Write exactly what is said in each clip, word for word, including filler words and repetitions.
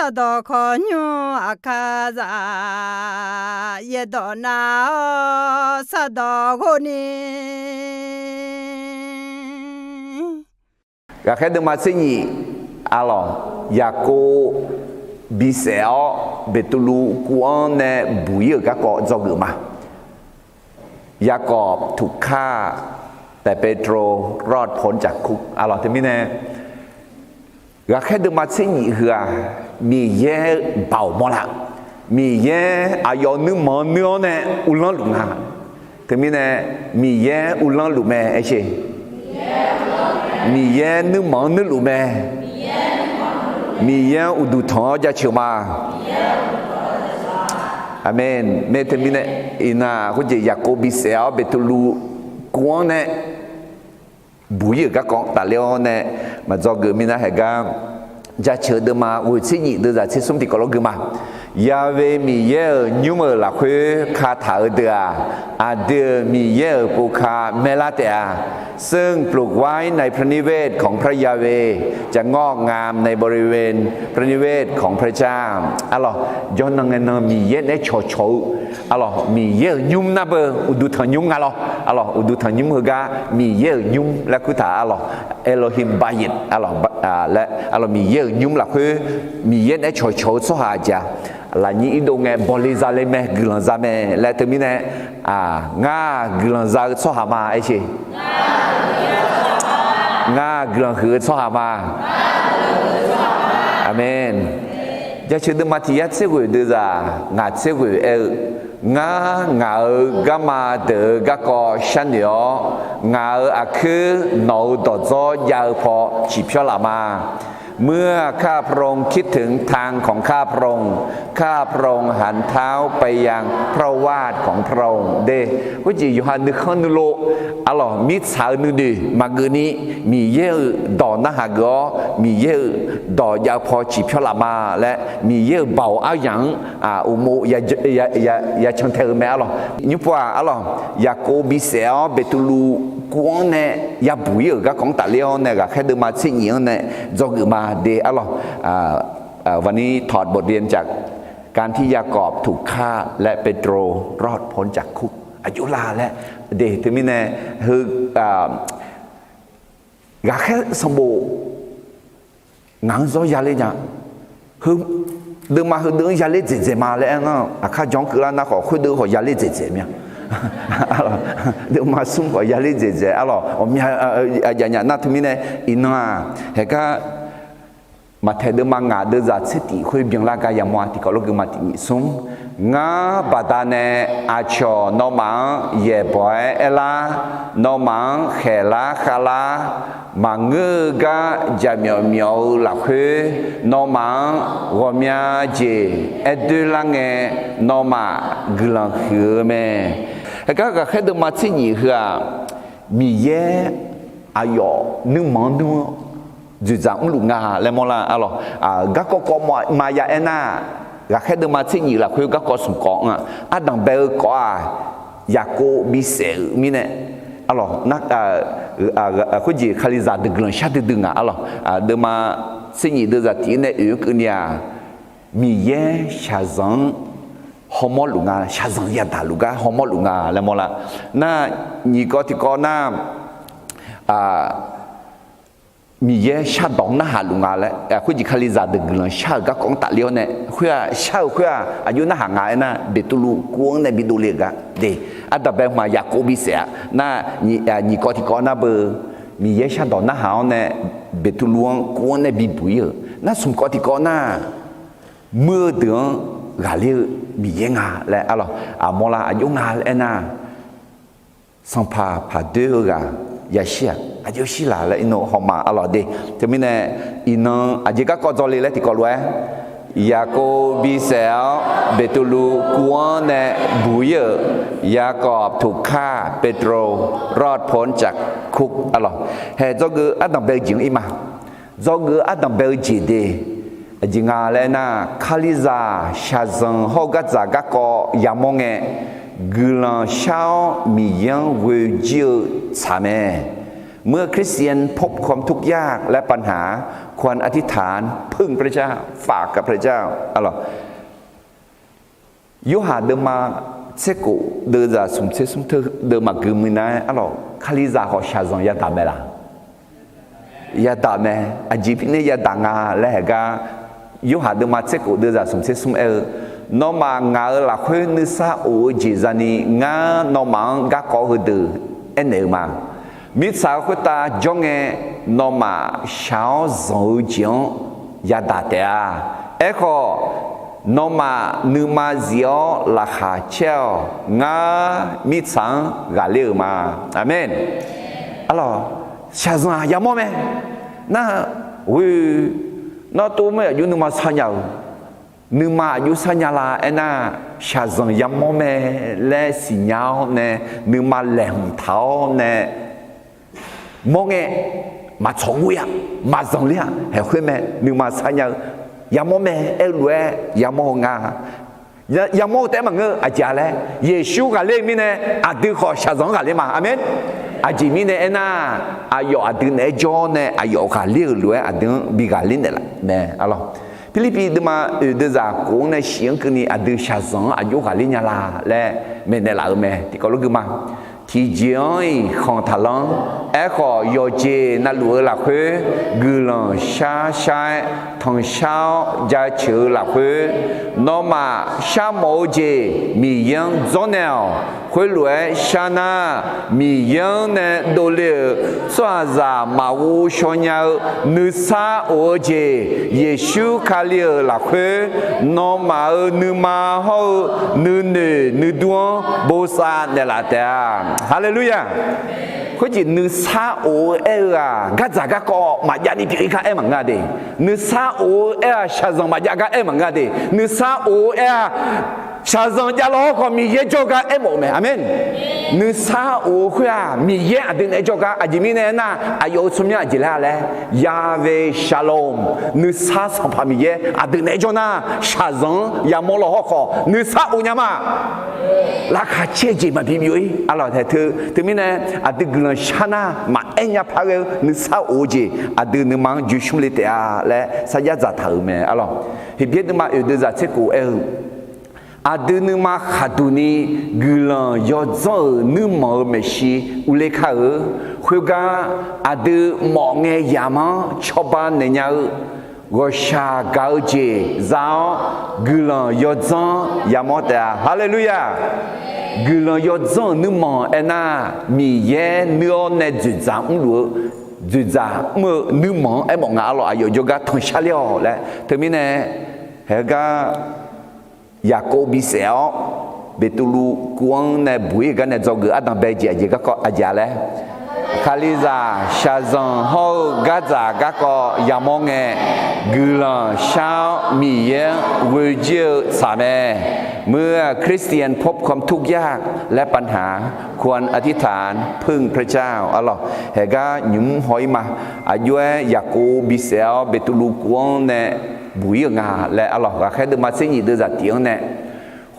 Sardawq khawqnymr aqkar zaq, yaerdawq nav-awr sardawq ghov ni. Ghaqkhaer deuvma tser nyif, arlawq, Yaqkov bisaef-awr Beqtuvluv kuv-anr nae buq ir-euq garkawv dzawgeuf ma. ประกาศ แต่เปโตรรอดพ้นจากคุก arlawq. Teumirnae, ghaqkhaer deuvma tser nyif heu-aq, Miqyaer-eu baoq mawrlar. Miqyaer aqyawf nuirmanq-anr nuir-awr nae uvlanr luf nga. Teumirnae, Miqyaer uvlanr luf mae aer sher. Miqyaer nuirmanq-anr nuirluf mae. Miqyaer-anr uqduq tanq-awr jaceuq ma. Aqmeq. Mae teumirnae, iqnan khoerjeq Yaqkov bisaef-awr Beqtuvluv kuv-anr nae buq ir-euq garkawv tafler-awr nae maqdzawgeuf mirnae haegar, jaceuq deuvma ghoeq tser nyif deuvzaq tser smr tiqkawv lawr gui ma. Ya've Miqyaer-euq nymr-euq lafkhoer kataq-eu deuq-aq, aqdui-euq Miqyaer-euq pov ka maerlar taef-a. ซึ่งปลูกไว้ในพระนิเวศของพระยาเวห์ จะงอกงามในบริเวณพระนิเวศของพระเจ้า arlawq. Jawrnan ngae nan Miqyaer nae cawqcawq-eu, arlawq, Miqyaer-euq nymr nar beu uqduq tanq nymr nga lawr. Arlawq, uqduq tanq nymr heugar Miqyaer-euq nymr laer kurtaq, arlawq, Elohim Bayit, arlawq, laer, arlawq, Miqyaer-euq nymr lafkhoer Miqyaer nae cawqcawq-eu tsawrhaq jeq-aq, lafnyir irdov ngae bawle zale mae, guiqlanq za mae laer teumirnae, ngar guiqlanq za-eu tsawrhaq ma aer sher. Ngar guiqlanq huiq-eu tsawrhaq ma. Aqmeq. Jaceuq deuvma tiq yar tser ghoeq deuvzaq ngaq tser ghoeq aer-eu, Ngar ngaq-euq garma deuq-euq garkawv sharnoeq-awr, ngaq-euq aqkuir nawq-euq dawqdzawr jav-eu paw ciqpyawr laf ma. เมื่อข้าพระองค์คิดถึงทางของข้าพระองค์ ข้าพระองค์หันเท้าไปยังพระวาทของพระองค์ de. Khoerjeq yawqha nuikhanr nuilov, arlawq, mirtsaq-eu nuinoeq maqgeuf ni, Miqyaer-euq dawq narhaq geuf-awr, Miqyaer-euq dawq jav-eu paw ciqpyawr laf ma laer, Miqyaer-euq baoq aryaq-anr uqmov yacan tae-eu mae, arlawq. Nymrpov-aq, arlawq, Yaqkov bisaef-awr Beqtuvluv kuv-anr nae yabuq ir-euq garkawv-anr tafler-awr nae ghaqkhaer deuvma tser nyif-anr nae dzawgeuf ma de, arlawq. วันนี้ถอดบทเรียนจากการที่ยากอบถูกฆ่าและเปโตรรอดพ้นจากคุก aqjox la laer de. Teumirnae, heu ghaqkhaer sanqbof ngaq-anr zawr yaler nya. Heu deuvma heudeuq-anr yaler dzaeqdzaeq ma laer aer ngar, aqkar jan-anr keuvlar nar khawf khoerdeuq khawf yaler dzaeqdzaeq mya. Deuvma smr khawf yaler dzaeqdzaeq, arlawq, aqmya aqjaf nya nar teumirnae, iqnan-aq, haegar Maqtaeq deuvma ngaq deuvzaq tser tif khoer byanlar gar yamawr-a. Tiqkawv lawr gui ma, tiq nyif smr. Ngar baqdanae aqcawq nawmaf-anr yaeqbawq-aer aerlar, nawmaf-anr khaeqlar khavlar, maqngeur-eu gar jaqmyawf myawf-eu lafkhoer, nawmaf-anr ghawqmya jeq aer doerlar ngae, nawmaf guiqlanq huiq-eu mae. Heugar ghaqkhaer deuvma tser nyif heu-aq, Miqyaer aqyawf nuirmanq-anr nuir-awr dzoeqdzaq mrluf nga laer mawrlar, arlawq. Garkawv kawv maqya aernar, ghaqkhaer deuvma tser nyif lafkhoer garkawv smq kawv-anr-aq, ardanq bae-eu kawv-aq, Yaqkov bisaef-euq mirnae, arlawq, nar, khoerjeq Kalizaq deuq guiqlanq shar duidui nga, arlawq. Deuvma tser nyif deuvzaq tif-ir nae oeq-anr keuvni-aq, Miqyaer shaqzanq-anr hawmawr luf nga, shaqzanq yadaq luf gar hawmawr luf nga laer mawrlar. Nar, nyiq kawv tiqkawv nar, Miqyaer shardawq narhaq luf nga laer, khoerjeq Kalizaq deuq guiqlanq shar-euq garkawv-anr tafler-awr nae, khoer-aq shar-euq khoer-aq aqjox narhaq nga aernar, Beqtuvluv kuv-anr nae bidov le-euq gar de. Ardanq bae hmq-aq Yaqkov bisaef-a nar, nyiq kawv tiqkawv nar beu, Miqyaer shardawq narhaq-awr nae Beqtuvluv-anr kuv-anr nae bibuq ir-euq nar, smq kawv tiqkawv nar, muir-eu deuq-anr ghaqler-eu Miqyaer nga laer, arlawq, aqmawr lar aqjox nga laer aernar, sanqpaq paq doer-eu ghaq yashir-aq, aqjox shir laq laer irnov hawma, arlawq de. Teumirnae, iqnan aqjeq garkawv dzawle laer tiqkawv lof-aer, Yaqkov bisaef-awr Beqtuvluv kuv-anr nae buq ir-euq, ยากอบถูกฆ่า เปโตรรอดพ้นจากคุก arlawq. Hae dzawgeuf ardanq bae-eu jeq-anr ir ma. Dzawgeuf ardanq bae-eu jeq de. Aqjeq nga laer nar, Kalizaq shaqzanq hawr-eu gardzaq garkawv yamawr ngae, guiqlanq shar-awr Miqyaer-anr ghoe jir-eu tsaq mae. เมื่อคริสเตียนพบความทุกข์ยากและปัญหา ควรอธิษฐานพึ่งพระเจ้า ฝากกับพระเจ้า Yorhaq deuvma tserkhof deuvzaq smq tser smr teu deuv maqgeu muiq nar-aer arlawq, Kalizaq khawf shaqzanq yadaq mae laq? Yadaq mae. Aqjeq mirnae yadaq nga laer haeq gar, Yorhaq deuvma tserkhof deuvzaq smq tser smr aer-eu, Nawmaf ngaq-euq lafkhoer nuisar of-eu jeq zani ngar nawmaf-anr garkawv heudeuq aernaeq-eu ma. Mirtsaq-eu khoertav jawr ngae, nawmaf shaq-awr zanq-eu jeq-anr yadaq taef-a. Aerkhawf, nawmaf nuima zif-awr laqkhaq caer-awq. Ngar mirtsaq-anr ghaqler-euq ma. Aqmeq. Arlawq, shaqzanq-aq yamawr mae. Nar-eu ghoe, nawr tov mae aqjox nuima sar nya-euq, nuima aqjox sar nya la aernar, shaqzanq yamawr mae laer siqnya-awr nae, nuima laeqhmq taq-awr nae, mawr ngae, maqtsawq ghoe-a, maqzanq ler-a, haeq khoer mae nuima sar nya-eu, yamawr mae aer-eu lof-aer yamawr-eu nga. Yamawr-eu taef-aer maqngeur-eu aqjeq-a laer, Yeqsur ghaqler-eu mirnae, aqdui khawf shaqzanq-anr ghaqler ma. Aqmeq. Aqjeq mirnae aernar, aqyawf aqdui naeq-aer jawr nae aqyawf ghaqler-euq lof-aer aqdui-anr bi ghaqler naeqlaf mae. Arlawq, Pirlirpiv deuvma oeq deuvzaq khof-anr nae shif-anr keuvni aqdui shaqzanq-anr aqjox ghaqler nya la laer maeqnaeq laf-euq mae. Tiqkawv lof gui ma. Tiqjeq-anr-iq khanq taqlanr. Aerkhawf, yawqjeq navluf-eu lafkhoer guiqlanq shar shar-aer tanqshar-awr jaceuq-eu lafkhoer, nawmaf sharmawf-eu jeq Miqyaer-anr dzawrnaeq-awq. Khoerlof-aer shar nar, Miqyaer-anr nae dovle-euq tsawrhaqzaq maqghov shaw nya-eu nuisar of-eu jeq, Yeqsur Kali-euq lafkhoer nawmaf-euq nuima hawr-eu nuinoeq nuidur-anr bosav naeqlaf taef-a. Haleluya! Khoerjeq nuisar of-eu aer-eu-aq, gardzaq garkawv maqjav ni pyeuf-ir gar aer maqngeur-a de. Nuisar of-eu aer-aq, shaqzanq maqjav gar aer maqngeur-a de. Nuisar of-eu aer-aq, shaqzanq javlawr khawf Miqyaer jawrgar aermawf-eu mae. Aqmeq. Nuisar of-eu khoer-aq, Miqyaer aqdui naeq-aer jawrgar. Aqjeq mirnae aernar, aqyawf-euq tsawrmyanr aqjeq laer-a laer, Yahweh Shalom, nuisar Sanqpaq Miqyaer aqdui naeq-aer jawr nar, shaqzanq-anr yamawr lawr hawr khawf nuisar of nya ma. Laqkhaq caer-eu jeq maqbi byov-ir. Arlawq, teu, teumirnae aqdui guiqlanq shar nar maqaer nya par ghae-eu nuisar of-eu jeq aqdui nuima-anr joeqsmr le taef-a laer sarjax dzaqtaq-euq mae. Arlawq, Heqbyaer deuvma oeq deuvzaq tserkhof aer-eu, aqdui nuima khaqduq ni guiqlanq yawdzanr-euq nuirmanq-euq maeqshi urler kar-eu. Khoergar, aqdui mawf ngae yamq-anr cawba naeq nya-eu ghawqshaq gaq-eu jeq za-awr, guiqlanq yawdzanr yamawr taef-a. Haleluya! Guiqlanq yawdzanr-euq nuirmanq aernar, Miqyaer nuir-awr nae dzoeqdzaq mrluf-eu, dzoeqdzaq mr-eu nuirmanq-anr aermawf nga. Arlawq, aqyawf jawrgar tanqshar ler-awq laer. Teumirnae, haegar Yaqkov bisaef-awr, Beqtuvluv kuv-anr nae buq-ir-eu gar nae dzawgeuf ardanqbae jeq aqjeq garkawv aqjeq-a laer, Kalizaq shaqzanq hawr-eu gardzaq garkawv yamawr ngae, guiqlanq shar-awr Miqyaer-anr ghoejir-eu tsaq mae. เมื่อคริสเตียนพบความทุกข์ยากและปัญหา ควรอธิษฐานพึ่งพระเจ้า Arlawq, haegar nymq mr haw-ir ma. Aqjox-aer Yaqkov bisaef-awr Beqtuvluv kuv-anr nae buq-ir-euq nga laer, arlawq, Ghaqkhaer deuvma tser nyif deuvzaq tiq-anr nae,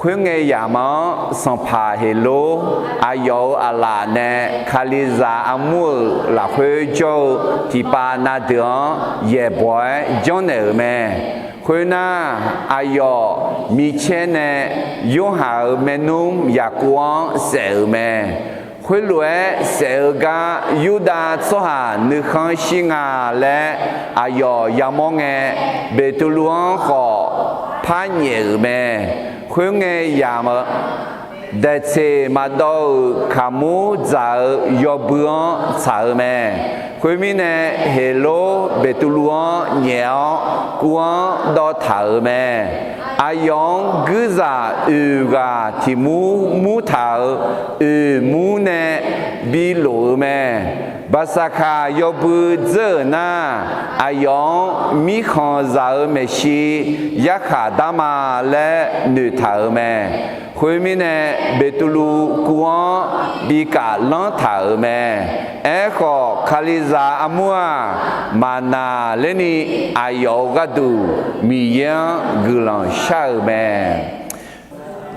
khoerngae yamq-anr Sanqpaq Heqlor aqyawf-euq aqlaf nae Kalizaq armur-euq lafkhoer jawr-eu tiqpav na deuq-anr yaeqbawq-aer janrnaeq-euq mae. Khoernar, aqyawf micaer nae Yorhaq-euq maernmr Yaqkov-anr saef-euq mae. Khoerlof-aer saef-eu gar Yurdav tsawrhaq nuikhanr shir nga laer aqyawf yamawr ngae, Beqtuvluv-anr khawf parnyaef-euq mae. Khoerngae yamq-eu daeqtseq maqdawv-euq kaqmur dzaq-eu yawbui-anr tsaq-eu mae. Khoermirnae, Heqlor Beqtuvluv-anr nyaef-awr kuv-anr dawv taq-euq mae. Aqyawf-anr guirzaq oeq ghaq tiq mur mur taq-euq oeq mur nae bi lof-eu mae. Baqsaqkaq yawbui dzeur-euq nar, aqyawf-anr mirkhanqzaq-euq maeqshi yarkhaq dar ma laer noeqtaq-euq mae. Khoermirnae, Beqtuvluv kuv-anr bi kaflanr taq-euq mae. Aerkhawf, Kalizaq armur-aq, maqnaqlerni aqyawf-euq gharduq Miqyaer-anr guiqlanq shar-euq mae.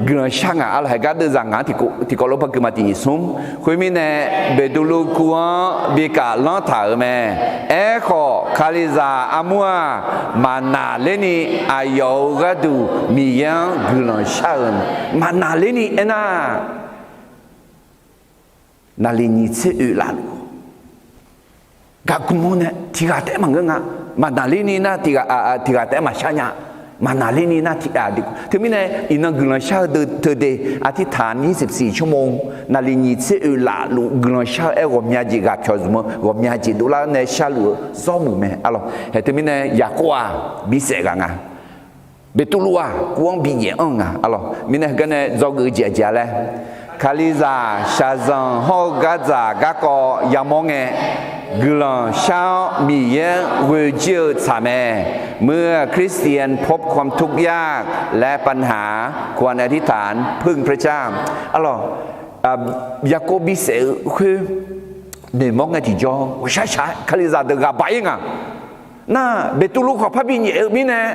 guiqlanq shar nga. Arlawq, haeqgar deuvzaq ngaq-anr tiqkawv lof par gui ma, tiq nyiq smr. Khoermirnae, Beqtuvluv kuv-anr bi kaf lanr taq-euq mae. Aerkhawf, Kalizaq armur-aq, maqnaqlerni aqyawf-euq gharduq Miqyaer-anr guiqlanq shar-euq mae. Maqnaqlerni aernar, naqliq nyiq tser oeq lafluf gaqgm-awr nae tiqghaq taef-aer maqngeur nga. Maqnaqlerni nar tiqghaq, tiqghaq taef-aer maqshar nya. Maqnaqlerni nar tiqghaq, teumirnae iqnan guiqlanq shar-eu deuq teudeuq, อธิษฐาน ยี่สิบสี่ชั่วโมง, naqliq nyiq tser oeq lafluf guiqlanq shar-eu aer ghawqmya jeq ghaq pyawq zmq-eu ghawqmya jeq dovlar-awr nae sharluf-eu zawrmuiq mae. Arlawq, haeq teumirnae Yaqkov-aq bisaef ghaq nga. Beqtuvluv-aq kuv-anr bi nyaef anr-eu nga. Arlawq, mirnae heugar nae dzawgeuf-eu jeq aqjeq-a laer, Kalizaq shaqzanq hawr-eu gardzaq garkawv yamawr ngae, guiqlanq shar-awr Miqyaer-anr ghoejir-eu tsaq mae. เมื่อคริสเตียนพบความทุกข์ยากและปัญหา ควรอธิษฐานพึ่งพระเจ้า. Arlawq, Yaqkov bisaef-eu khoer noeqmawr ngae tiqjawr ghawqshaq shaq-aer Kalizaq deuq ghaq baq-ir nga. Nar, Beqtuvluv khawf parbi nyaef-eu mirnae,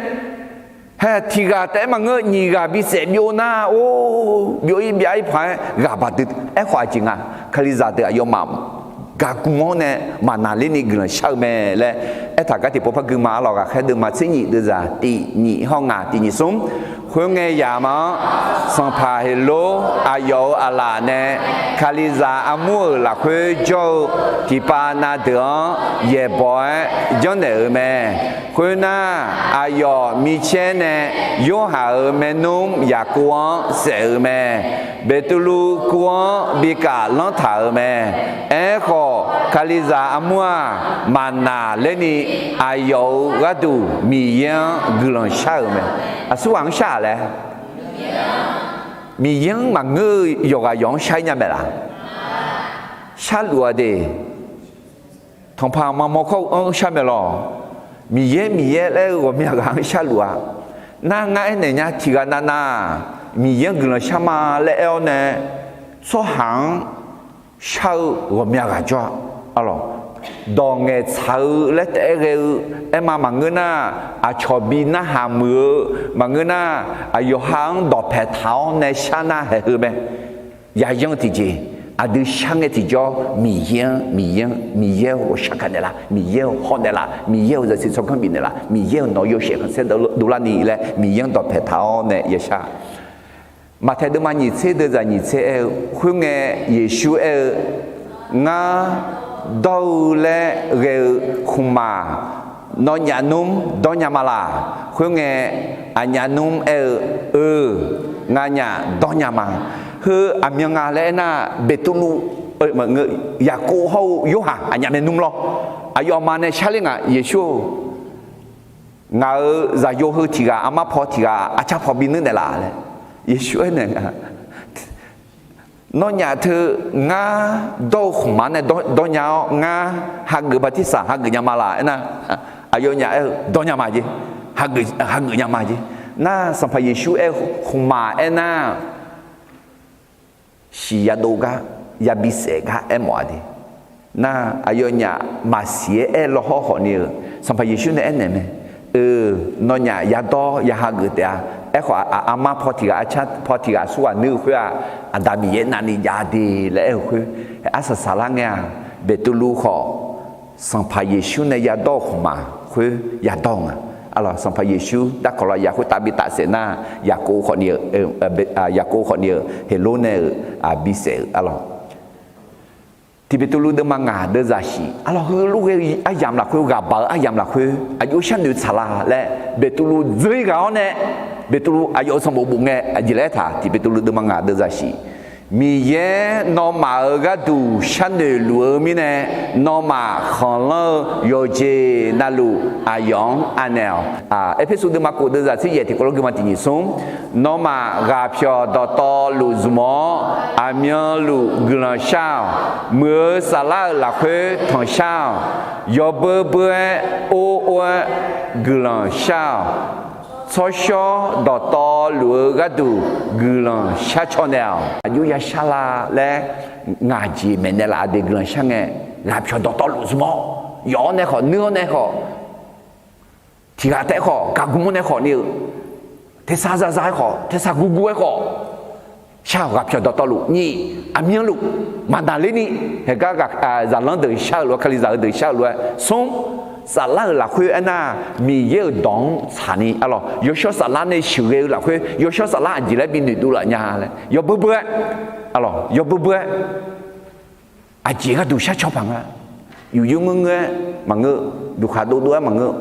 hae tiqghaq taef-aer maqngeur, nyiq ghaq bisaef byov nar, or, byov-ir byav-ir paq-aer ghaq baq dui. Aerkhawf aqjeq nga, Kalizaq deuq aqyawfmaf gaqgm-awr nae maqnaqlerni guiqlanq shar-eu mae laer aertaq gar tiqpov par gui ma. Arlawq, Ghaqkhaer deuvma tser nyif deuvzaq tiq nyif hawr ngaq tiq nyif smr. Khoerngae yamq-anr sanqpaq Heqlor aqyawf-euq aqlaf nae Kalizaq armur-euq lafkhoer jawr-eu tiqpav na deuq-anr yaeqbawq-aer janrnaeq-euq mae. Khoernar, aqyawf micaer nae Yorhaq-euq maernmr Yaqkov-anr saef-euq mae. Beqtuvluv kuv-anr bi kaf lanr taq-euq mae. Aerkhawf, Kalizaq armur-aq, maqnaqlerni aqyawf-euq gharduq Miqyaer-anr guiqlanq shar-euq mae. Aqsurghaq-anr shar-aq laer, Miqyaer-anr maqngeur-eu yawqghaq yawq-anr shar-ir nya mae laf? Sharluf-a de. Tanqpaq maqmawr khawr-eu anr shar mae lawq. Miqyaer, Miqyaer laer-eu ghawqmya ghaq-anr sharluf-a. Nar, ngar aernaeq nya, tiqghaq navnav Miqyaer-anr guiqlanq shar ma laer aer-awr nae, tsawrhaq-anr shar-eu ghawqmya ghaq jawr-a. Arlawq, dawq ngaeqtsaq-eu laer taef-aer ghae-eu aerma maqngeur nar, aqcawq bi narhaq muiq-eu maqngeur nar, aqyawf ha-anr dawqpae taq-awr nae shar nar haeq heu mae. Yayan tiqjeq, aqdui shar ngae tiqjawr Miqyaer-anr, Miqyaer-anr, Miqyaer-eu ghawqshaq gaq naeqlaf, Miqyaer-eu haw naeqlaf, Miqyaer-euq zaqsiq tsawrganr bif naeqlaf, Miqyaer-euq nawq-eu yawshaef khanqsaer dovlarni laer Miqyaer-anr dawqpae taq-awr nae yashar. Maqtaeq deuvma nyiq tser deuvzaq nyiq tser aer-eu, khoerngae Yeqsur aer-eu, Ngar dawr-eu laer ghae-eu khmqmaq nawnyaf nmr dawrnya ma laq? Khoerngae aqnyaf nmr aer-eu, Eu, nganyaf dawrnya ma. Heu aqmyan nga laer aernar, Beqtuvluv, Yaqkov hawr-eu Yorhaq aqnyaf mae nmr lawr. Aqyawfmaf nae sharler nga, Yeqsur-or, ngaq-euq zaqyo heu tiq ghaq, armar paw tiq ghaq, arcar paw bi nuir naeqlaf laer Yeqsur aernaeq nga. Nawnyaf teu ngar dawr-eu khmqmaq nae dawrnya-awr, ngar hageuf bartirsaq hageuf nya ma laq aernar, aqyawfnyaf aer-eu, Dawrnya ma jeq. Hageuf nya ma jeq. Nar, Sanqpaq Yeqsur aer-eu khmqmaq aernar, siq yadov gar, yabi saef gar aermawf-a de. Nar, aqyawfnyaf maqsiq-aer aer law hawr khawfni-euq, Sanqpaq Yeqsur nae aernaeq mae. Eu, nawnyaf yadawr ya hageuf taef-a. Aerkhawf, armar paw tiq ghaq, arcar paw tiq ghaq aqsurghaq nuir-eu khoer-aq, Aqda Miqyaer navni jav de laer aer-eu khoer, arsaq saqlar ngae-aq, Beqtuvluv khawf Sanqpaq Yeqsur nae yadawr-eu khmqmaq khoer yadawr-eu nga. Arlawq, Sanqpaq Yeqsur darkawq lafyaq khoertav bi tafsaef nar, Yaqkov khawfni-eu, Yaqkov khawfni-euq Heqlor nae-euq bisaef-euq arlawq. Tiq Beqtuvluv deuvma ngaq deuvzaq shif, arlawq, heulof ghae-eu aryamq lafkhoer, ghaq baq-eu aryamq lafkhoer aqjox sharnoeq tsaqla laer Beqtuvluv dzeur-ir ghaq-awr nae, Beqtuvluv aqyawf-euq sanqbof bof ngae aqjeq laer aertaq, Tiq Beqtuvluv deuvma ngaq deuvzaq shif. Miqyaer nawmaf-euq gharduq sharnoeq luf-eu mirnae, nawmaf khanqlanr-eu yawqjeq navluf aqyawf-anr anaeq-awq. Erpersu deuvma kof deuvzaq tser yaef tiqkawv lof gui ma tiq nyiq smr. Nawmaf ghaqpyawq dawqtawvluf zmq-awr, aqmyanluf guiqlanq shar-awq. Muiq-eu saflar-euq lafkhoer tanqshar-awq. Yawbeur beur-aer or or-aer guiqlanq shar-awq. Tsawrshawr dawqtawvluf-eu gharduq guiqlanq shar caw naeq-awq. Aqjox ya shar la laer ngaq jeq maeqnaeq laf-a de. Guiqlanq shar ngae, ghaqpyawq dawqtawvluf zmq-awr, yawf-awr nae khawf, nuir-awr nae khawf, tiq ghaq taef-aer khawf, gaqgm-awr nae khawfni-eu, tersar zaza-aer khawf, tersar gurgur-aer khawf, Shar-euq ghaqpyawq dawqtawvluf, nyiq, aqmyanluf maqnaqlerni, haeqgar zaqlanr deuq shar-eu lof-aer, Kalizaq-eu deuq shar-eu lof-aer, smr, saflar-euq lafkhoer aernar, Miqyaer-euq dawq-anr tsaqni arlawq, yawshawr saflar nae sheuqghae-eu lafkhoer yawshawr saflar aqjeq laer bi noeqdov laf nya laer yawbeur beur-aer, arlawq, yawbeur beur-aer, aqjeq gharduq shar caw paq nga. Yuf yur ngeur ngeur-aer maqngeur, duqkhaq dovdov-aer maqngeur,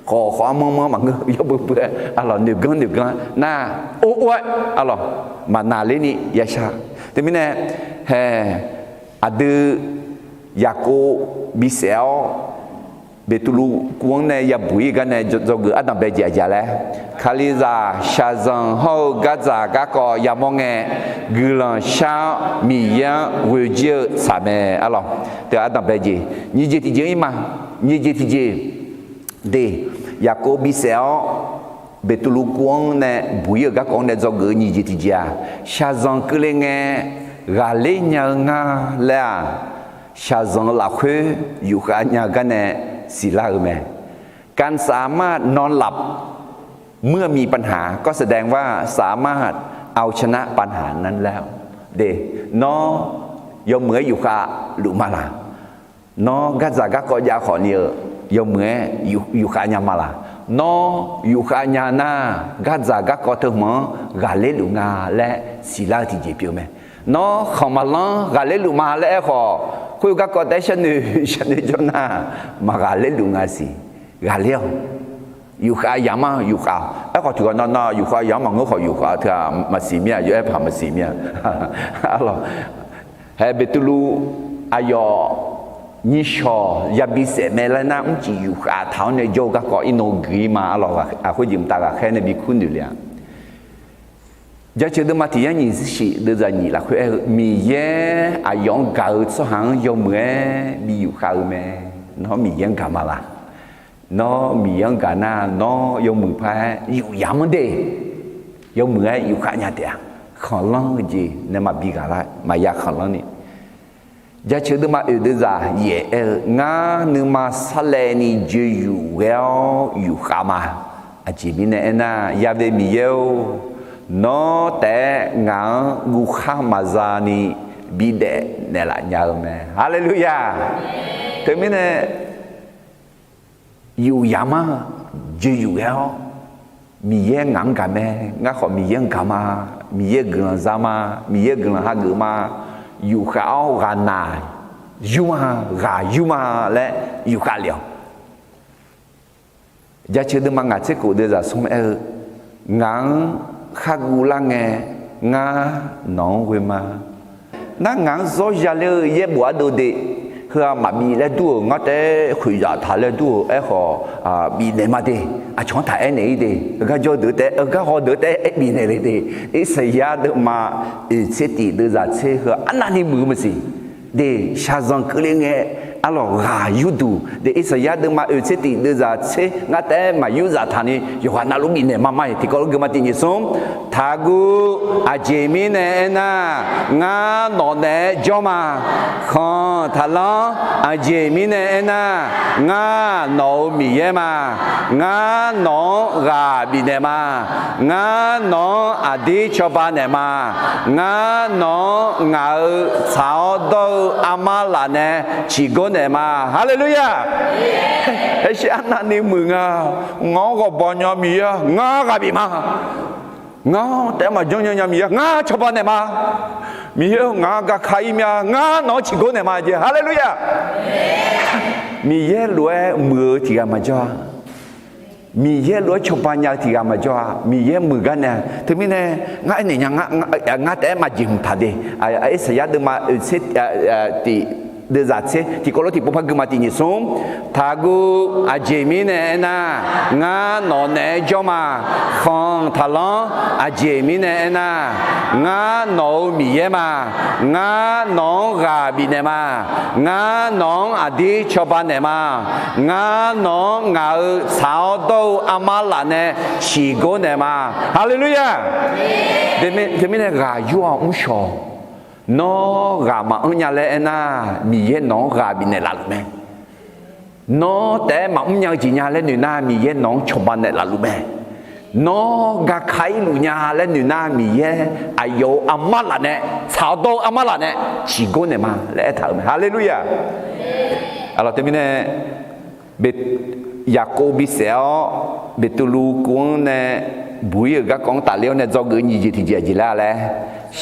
khawf khawf-anr manr manr-anr maqngeur, yawbeur beur-aer arlawq, noeqganr noeqganr-aer nar, or or-aer arlawq, maqnaqlerni yashar. Teumirnae, hae, aqdui Yaqkov bisaef-awr, Beqtuvluv kuv-anr nae yabuq-ir gar nae dzawgeuf ardanq bae jeq aqjeq laer, Kalizaq shaqzanq hawr-eu gardzaq garkawv yamawr ngae, guiqlanq shar-awr Miqyaer-anr ghoejir-eu tsaq mae arlawq. Teu ardanq bae jeq nyiq jeq tiqjeq-ir ma. Nyiq jeq tiqjeq, de, Yaqkov bisaef-awr, Beqtuvluv kuv-anr nae buq-ir-euq garkawv-anr nae dzawgeuf-eu nyiq jeq tiqjeq-aq, shaqzanq keuvle ngae ghaqler nya-eu nga laer-aq, shaqzanq-eu lafkhoer yufkhav nya-eu gar nae siqlar-euq mae. การสามารถนอนหลับเมื่อมีปัญหาก็แสดงว่าสามารถเอาชนะปัญหานั้นแล้ว De, nawr yawmuiq-aer yufkhav luf ma laq? Nawr gardzaq garkawv jav khawfni-eu yawmuiq-aer yufkhav nya ma laq? Nawr yufkhav nya nar, gardzaq garkawv teu hmq-anr ghaqler luf nga laer siqlar-eu tiqjeq pyeuf mae. Nawr khanq maqlanr ghaqler luf ma laer aerkhawf, khoer garkawv taef-aer sharnoeq sharnoeq jawr nar, maqghaqler luf nga siq. Ghaqler-awq. Yufkhav yamq-anr yufkhav-awq. Aerkhawf tiqghaq nawr nawr yufkhav yamq-anr maqngeur khawf yufkhav-eu teu-aq maqsiq mir-a, yawf-aer paq maqsiq mir-a. Arlawq, hae Beqtuvluv aqyawf nyiq shawq yabi saef mae laer nar, mrcif yufkhav taq-awr nae jawr-eu garkawv irnan guiq-ir ma. Arlawq, khoerjeq mqtav ghaqkhaer nae bi kur noeq le-a. Jaceuq deuvma tiq yar nyiq zirshif deuvzaq nyiq lafkhoer aer-eu, Miqyaer aqyawf-anr gaq-eu tsawrhaq-anr yawmuiq-aer bi yufkhav-eu mae. Nawr Miqyaer-anr gaq ma laq? Nawr Miqyaer-anr gaq nar, nawr yawmuiq paq-aer yufyamq-anr de, yawmuiq-aer yufkhav nya taef-a. Khanqlanr-eu jeq nae maqbi ghaq lar, maqya khanqlanr ni. Jaceuq deuvma oeq deuvzaq yaef aer-eu, Ngar nuima sarlaevni joeqyuf ghae-awr yufkhav ma. Aqjeq mirnae aernar, yavle Miqyaer-or, nawr taef-aer ngaq-anr guvkhar maqza ni bidaef naeqlaf nya-eu mae. Haleluya! Teumirnae, yufyamq-anr joeqyuf ghae-awr, Miqyaer ngaq-anr gaq mae, ngar khawf Miqyaer-anr gaq ma, Miqyaer guiqlanq za ma, Miqyaer guiqlanq hageuf ma, yufkhav-awr ghaqnaq yur ma, ghaq yur ma laer yufkhav lef-awq. Jaceuq deuvma ngaq tser khof deuvzaq smr aer-eu, Ngaq-anr kharguv lar ngae, ngar nawq-anr ghoe ma. Nar ngaq-anr zawr ya ler-eu yaerbof ardov de, heu-aq maqbif laer dur-euq, ngar taef-aer khoeqzaq taq laer dur-euq, aerkhawf bifnaeq ma de, aqcawq-anr taq aernaeq-ir de, heugar jawr deuq taef-aer, heugar haw deuq taef-aer bifnaeq le de. Irsaqyar deuvma oeq tser tif deuvzaq tser heu arnavni muiq-eu maqsiq. De, shaqzanq keuvle ngae, arlawq ghaq yurduq. De, Irsaqyar deuvma oeq tser tif deuvzaq tser ngar taef-aer maqyur zaf taqni yawqghaq navluf bifnaeq ma ma-iq tiqkawv lof geufma tiq nyiq smr. Taqguv. Aqjeq mirnae aernar, ngar nawq naeq-aer jawr ma. Khanq taqlanr. Aqjeq mirnae aernar, ngar nawq-euq Miqyaer ma. Ngar nawq-anr ghaq bifnaeq ma. Ngar nawq-anr aqdir cawba naeq ma. Ngar nawq-anr ngaq-euq tsaq-awr dawr-eu armar laf nae ciqgor naeq ma. Haleluya! Aershir arnavni muiq nga. Ngaq-anr ghawqbawq nya Miqyaer-a, ngar ghaq bif ma. Ngar taef-aer maqjanr nya nya Miqyaer, ngar cawba naeq ma. Miqyaer-eu, ngaq-anr gaqka-ir mya, ngar nawq-anr ciqgor naeq ma jeq. Haleluya! Miqyaer lof-aer muiq-eu tiq ghaq maqjawr-a. Miqyaer lof-aer cawba nya-eu tiq ghaq maqjawr-a. Miqyaer muiq gar nae, teumirnae, ngar aernaeq nya, ngar taef-aer maqjeq hmq taq de. Irsaqyar deuvma oeq tser tif deuvzaq tser tiqkawv lof tiqpov par geufma tiq nyiq smr. Taqguv. Aqjeq mirnae aernar, ngar nawq naeq-aer jawr ma. Khanq taqlanr. Aqjeq mirnae aernar, ngar nawq-euq Miqyaer ma. Ngar nawq-anr ghaq bifnaeq ma. Ngar nawq-anr aqdir cawba naeq ma. Ngar nawq-anr ngaq-euq tsaq-awr dawr-eu armar laf nae ciqgor naeq ma. Haleluya! Teumirnae ghaq yur-awq mrshawq. Nawr ghaq maqanr nya laer aernar, Miqyaer nawq-anr ghaq bifnaeq laf luf mae. Nawr taef-aer maqmr nya-eu jeq nya laer noeq nar, Miqyaer nawq-anr cawba naeq laf luf mae. Nawr gaka-ir luf nya laer noeq nar, Miqyaer aqyawf-euq armar laf nae, tsaq-awr dawr-eu armar laf nae ciqgor naeq ma laer aertaq-euq mae. Haleluya! Aqlawq teumirnae, Yaqkov bisaef-awr, Beqtuvluv kuv-anr nae buq-ir-euq garkawv-anr tafler-awr nae dzawgeuf-eu nyiq jeq tiqjeq aqjeq laer-a laer,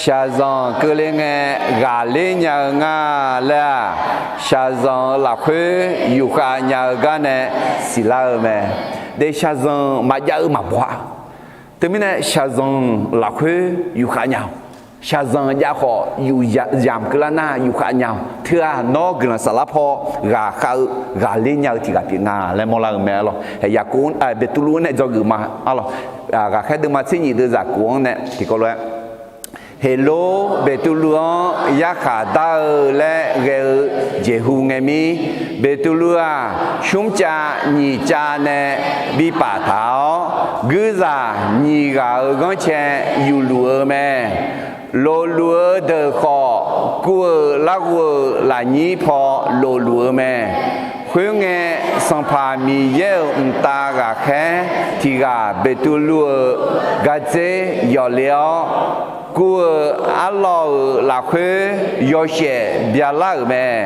shaqzanq keuvle ngae ghaqler nya-eu nga laer-aq, shaqzanq-euq lafkhoer yufkhav nya-eu gar nae siqlar-eu mae. De shaqzanq maqjav-eu maqbaw-a. Teumirnae shaqzanq lafkhoer yufkhav nya-awq. Shaqzanq jav khawf yuf yamq keuvlar nar yufkhav nya-awq. Teu-aq nawr guiqlanq saflar paw ghaqkhav-eu ghaqler nya-eu tiq ghaq pyeuf nga laer mawrlar-euq mae arlawq. Yaqkov, Beqtuvluv-anr nae dzawgeuf ma arlawq. Ghaqkhaer deuvma tser nyiq deuv zaqkov-anr nae tiqkawv lof-aer, Heqlor Beqtuvluv-anr yarkhaq dar-eu laer ghae-eu jeqhu ngae mir, Beqtuvluv-aq, smrcav nyiq cav nae bi paftaq-awr, guirzaq nyiq ghaq-euq ghanrcae yufluf-eu mae. Lofluf-eu deuq khawf, kuv-euq larghov-euq lafnyir paw lofluf-eu mae. Khoerngae, Sanqpaq Miqyaer-euq mqtav ghaqkhaer tiq ghaq Beqtuvluv-euq gardzer yawf le-awr, kuv-euq arlawq-euq lafkhoer yawshaef byalar-euq mae.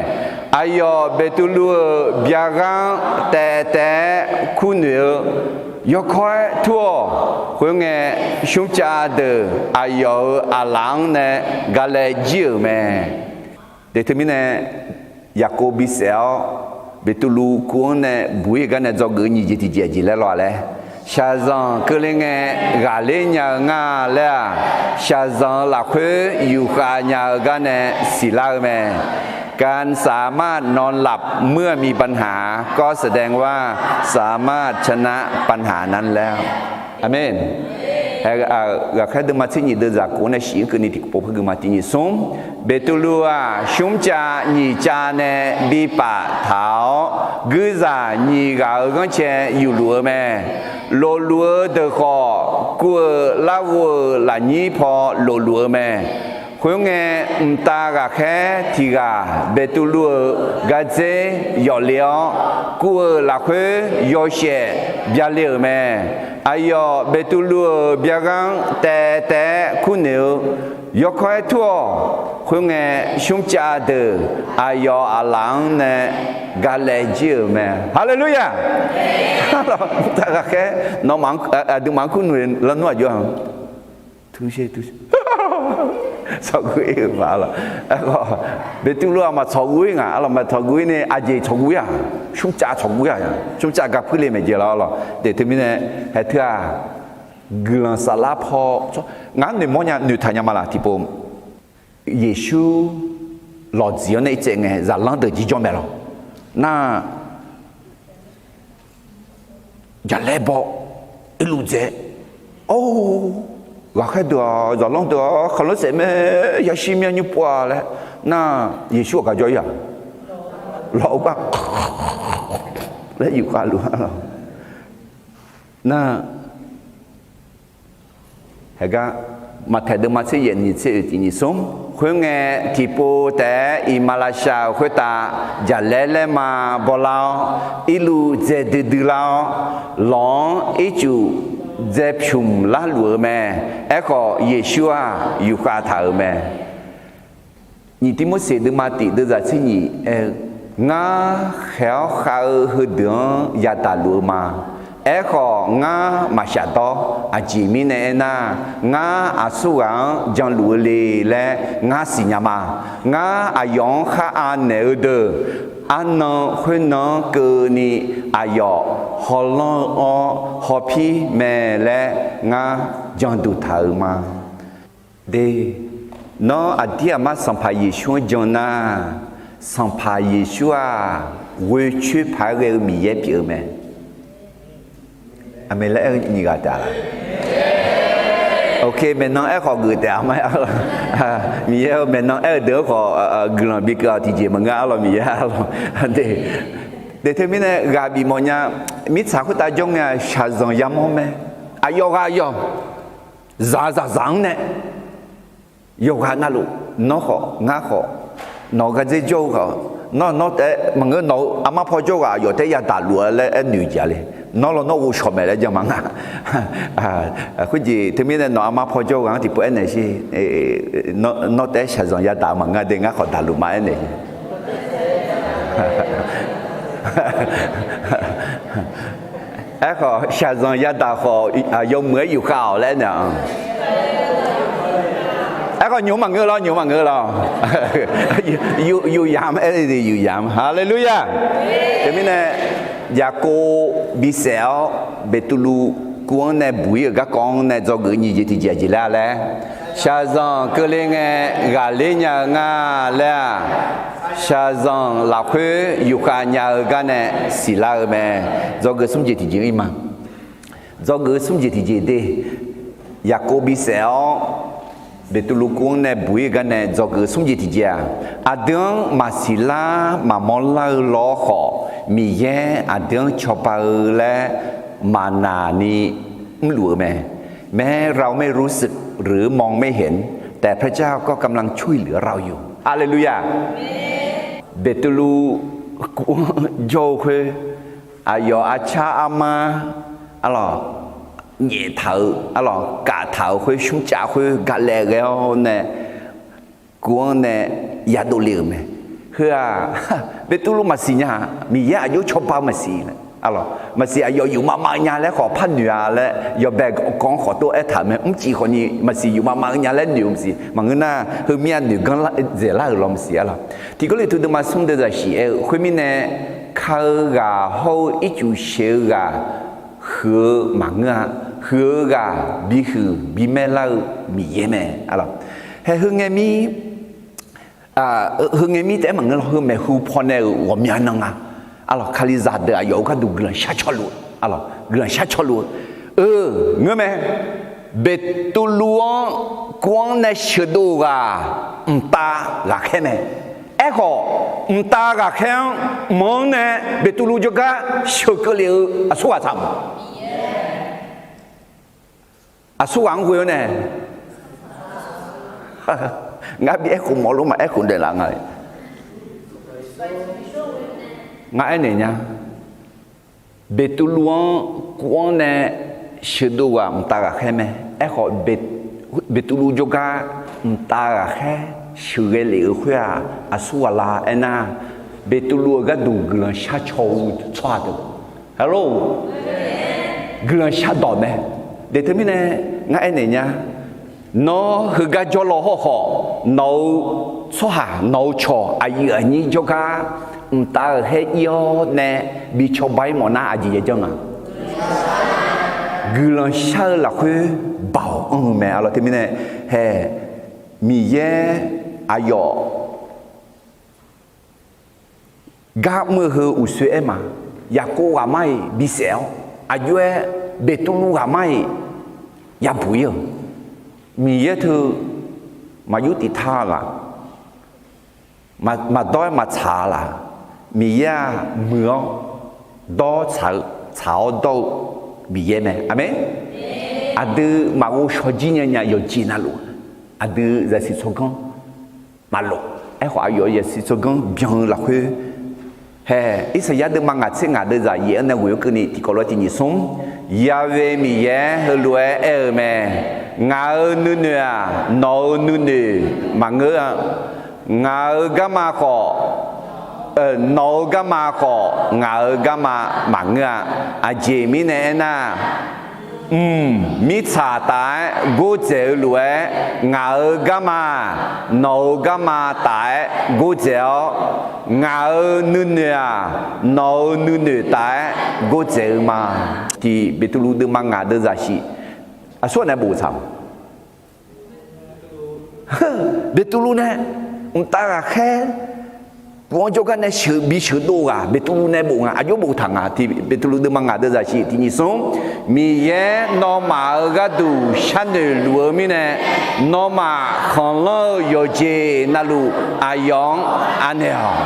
Aqyawf Beqtuvluv-euq byar ghar-anr taev taev-aer kurnoeq-eu, yawkawr-aer tur-awq. Khoerngae, smrcav deuq aqyawf-euq aqlaf-anr nae galae jir-euq mae. De teumirnae, Yaqkov bisaef-awr, Beqtuvluv kuv-anr nae buq-ir-euq gar nae dzawgeuf-eu nyiq jeq tiqjeq aqjeq laer law-a laer, shaqzanq keuvle ngae ghaqler nya-eu nga laer-aq, shaqzanq-euq lafkhoer yufkhav nya-eu gar nae siqlar-eu mae. การสามารถนอนหลับเมื่อมีปัญหา ก็แสดงว่าสามารถชนะปัญหานั้นแล้ว Aqmeq. Ghaqkhaer deuvma tser nyiq deuv zaqkov-anr nae shif-anr keuvni tiqpov par gui ma. Tiq nyiq smr, Beqtuvluv-aq, smrcav nyiq cav nae bi paftaq-awr, guirzaq nyiq ghaq-euq ghanrcae yufluf-eu mae. Lofluf-eu deuq khawf, kuv-euq larghov-euq lafnyir paw lofluf-eu mae. Khoerngae, mqtav ghaqkhaer tiq ghaq Beqtuvluv-euq gardzer yawf le-awr, kuv-euq lafkhoer yawshaef byale-euq mae. Aqyawf Beqtuvluv-euq byar ghar-anr taev taev-aer kurnoeq-eu, yawkawr-aer tur-awq. Khoerngae, smrcav deuq aqyawf aqlaf-anr nae galae jir-euq mae. Haleluya! Mqtav ghaqkhaer nawmaf-anr, aqduimaf-anr kurnoeq lar nmr aqjox-a. Tsawqguv-ir-euq ma arlawq. Aerkhawf, Beqtuvluv-aq maqtsawqguv-ir nga arlawq. Maqtsawqguv-ir nae aqjeq tsawqguv-ir-aq, smrcav tsawqguv-ir-aq, smrcav ga puirle maeqjeq la arlawq. De teumirnae, hae teu-aq, guiqlanq saflar paw, ngar noeqmawr nya noeqtaq nya ma laq tiqpov. Yeqsur lawqdziq-anr nae irtsaev ngae zaqlanr deuq jirjawr mae lawq. Nar, jaqlaer baw, irluf dzae. Or, ghaqkhaer deuq-aq, zaqlanr deuq-aq, khanqlanr saef mae, yashir myanr nymr pov-a laer. Nar, Yeqsur-aq gaq jawr-ir-aq, lawq-eu gar laer yufkhav luf-a lawq. Nar, haegar, Maqtaeq deuvma tser yaef nyiq tser oeq tiq nyiq smr. Khoerngae, tiqpov taef-aer iqmalavshav-euq khoertav jaqlaer laerma bawlar-awr, irluf dzae duidui lar-awr, lawq-anr ircuf dzae pymq larluf-eu mae. Aerkhawf, Yeqsur-aq yufkhav taq-euq mae. Nyiq Tirmorseq deuvma tiq deuv zaq tser nyiq aer-eu, Ngar khaeq-awr khav-eu heudeuq-anr yadaq luf-eu ma. Aerkhawf, ngar maqshaf dawr. Aqjeq mirnae aernar, ngar aqsurghaq-anr janluf-eu le laer ngar siqnya ma. Ngar aqyawf-anr khar anaeq-eu deuq, arnan khoernan-anr keuvni aqyawf hawlanr-awr hawpir mae laer ngar janduq taq-euq ma. De, nawr aqdir aqmar Sanqpaq Yeqsur-anr jan nar, Sanqpaq Yeqsur-aq, ghoe coer paq-aer ghae-eu Miqyaer pyeuf-eu mae. Aqmeq laer aer-eu nyiq ghaq taef-a laq? Ok, maeqnan aerkhawf geuf taef-a ma. Miqyaer-eu maeqnan aer-eu deuq-anr khawf guiqlanq bikeuv-awq tiqjeq maqngeur arlawq Miqyaer arlawq. De, de teumirnae ghaq bifmawf nya, mirtsaq khoertav jawr ngae-aq shaqzanq yamawr mae. Aqyawf ghaq yawq zaq zaqzaq-anr nae yawqghaq navluf nawr khawf ngar khawf, nawq-euq gardzer jawr-eu khawf, nawr nawr taef-aer maqngeur nawq-euq armar paw jawr ghaq aqyawf taef-aer yadaq luf-a laer aernoeq jeq-a le. Nawr lawnmr ghovshaw maeq laer jan ma nga. Khoerjeq teumirnae nawq armar paw jawr-eu ghaq-anr tiqpov aernaeq sher. Nawr taef-aer shaqzanq yadaq-eu maqngeur de, ngar khawf daqluf ma aernaeq. Aerkhawf shaqzanq yadaq khawf yawmuiq-aer yufkhav-awq laer aernaeq-a. Aerkhawf nymq maqngeur lawr, nymq maqngeur lawr. Yufyaf-anr aer-eu yufyaf-anr. Haleluya! Teumirnae Yaqkov bisaef-awr Beqtuvluv kuv-anr nae buq-ir-euq garkawv-anr nae dzawgeuf nyiq jeq tiqjeq aqjeq laer-a laer, shaqzanq keuvle ngae ghaqler nya-eu nga laer-aq, shaqzanq lafkhoer yufkhav nya-eu gar nae siqlar-eu mae. Dzawgeuf smr jeq tiqjeq-ir ma. Dzawgeuf smr jeq tiqjeq de, Yaqkov bisaef-awr Beqtuvluv kuv-anr nae buq-ir-eu gar nae dzawgeuf smr jeq tiqjeq-aq, aqdui-anr maqsiq lar maqmawr lar-eu lawr khawf, Miqyaer aqdui-anr cawba-eu laer maqnaq ni mrluf-eu mae. แม้เราไม่รู้สึกหรือมองไม่เห็น แต่พระเจ้าก็กำลังช่วยเหลือเราอยู่ Haleluya! Beqtuvluv kuv-anr jawr-eu khoer, aqyawf arcar armar, arlawq, nyaeftaq-eu, arlawq, kaftaq-euq khoer, shmrcav khoer galae ghae-awr nae, kuv-anr nae yadov le-euq mae. Heu-aq, Beqtuvluv maqsiq nya-aq, Miqyaer aqjox cawba-eu maqsiq laer, arlawq, maqsiq aqyawf yufmav mav-eu nya laer khawf par noeq-a laer yawbae kawv-anr khawf tov aertaq-euq mae. Mrcif khawfni maqsiq yufmav mav-eu nya laer noeq-eu maqsiq, maqngeur nar heumyav noeq ganr dzaeqlar-euq law maqsiq, arlawq. Tiq Gawrliqtu deuvma smr deuvzaq shif aer-eu khoermirnae, ka-eu ghaq hawr-eu ircuf sheuq-eu ghaq huiq-eu maqngeur-a. Huiq-eu ghaq bihuiq bimaer lar-eu Miqyaer mae, arlawq. Hae, heu ngae mir, heu ngae mir taef-aer maqngeur lawr, heu maeqhu paw nae-euq ghawqmya nan nga, arlawq. Kalizaq deuq aqyawf-euq gharduq guiqlanq shar caw luf-eu, arlawq, guiqlanq shar caw luf-eu, eu, ngeur mae. Beqtuvluv-anr kuv-anr nae sheuqdov-eu ghaq mqtav ghaqkhaer mae. Aerkhawf, mqtav ghaqkhaer-anr mq-anr nae Beqtuvluv jawrgar sheuqkeuv lef-eu aqsurghaq tsaq mq. Aqsurghaq-anr ghoe-awr nae, ngar bi aerkhof mawf lof ma, aerkhof daeqlaf nga. Ngar aernaeq nya. Beqtuvluv-anr kuv-anr nae sheuqdov ghaq mqtav ghaqkhaer mae. Aerkhawf, Beqtuvluv jawrgar mqtav ghaqkhaer sheuqghae lef-eu khoer-aq, aqsurghaq la aernar, Beqtuvluv-euq gharduq guiqlanq shar caw-eu tsawrhaq deuq, halo, guiqlanq shardawq mae. Deuq teumirnae ngar aernaeq nya. Nawr heugar jawrlaw hawrkhawf, nawq-eu tsawrhaq, nawq-eu cawq aqyuif aqnyir jawrgar mqtav ghaqkhaer ir-awr nae bi cawba-ir mawf nar aqjeq yajanr nga. Guiqlanq shar-eu lafkhoer baoq anr-eu mae, arlawq. Teumirnae hae, Miqyaer aqyawf gar mr-eu heu uqsoer aer ma. Yaqkov ghaqmar-iq bisaef-awr, aqjox-aer Beqtuvluv ghaqmar-iq yabuq-ir-euq, Miqyaer teu maqyur tiq tar-a laf, maqdawr-aer maqtsaq-a laf, Miqyaer-aq muiq-awr dawr tsaq-eu, tsaq-awr dawr-eu Miqyaer mae. Aqmeq. Aqdui maqghov shaw jir nya nya yawqjeq navluf, aqdui zaqsiq tsawrganr maqlof. Aerkhawf, aqyawf zaqsiq tsawrganr byan-eu lafkhoer, hae, Irsaqyar deuvma ngaq tser ngaq deuvzaq yaef-anr nae ghoeq-awr keuvni tiqkawv lof-aer tiq nyiq smr, Yaqve Miqyaer heulof-aer aer-eu mae. Ngaq-euq nuinoeq-aq, nawq-euq nuinoeq maqngeur-a. Ngaq-euq garma khawf, nawq-euq garma khawf, ngaq-euq garma maqngeur-a. Aqjeq mirnae aernar, mq, mirtsaq taf-aer gordzaeq-eu lof-aer, ngaq-euq garma-aq, nawq-euq garma taf-aer gordzaeq-awr, ngaq-euq nuinoeq-aq, nawq-euq nuinoeq taf-aer gordzaeq-eu ma. Tiq Beqtuvluv deuvma ngaq deuvzaq shif, aqsurghaq nae boftaq-a. Beqtuvluv nae mqtav ghaqkhaer, puf-anr jawrgar nae sheuq bi sheuqdov ghaq Beqtuvluv nae bof nga, aqjox boftaq nga. Tiq Beqtuvluv deuvma ngaq deuvzaq shif tiq nyiq smr, Miqyaer nawmaf-euq gharduq sharnoeq luf-eu mirnae, nawmaf khanqlanr-eu yawqjeq navluf aqyawf-anr anaeq-awq.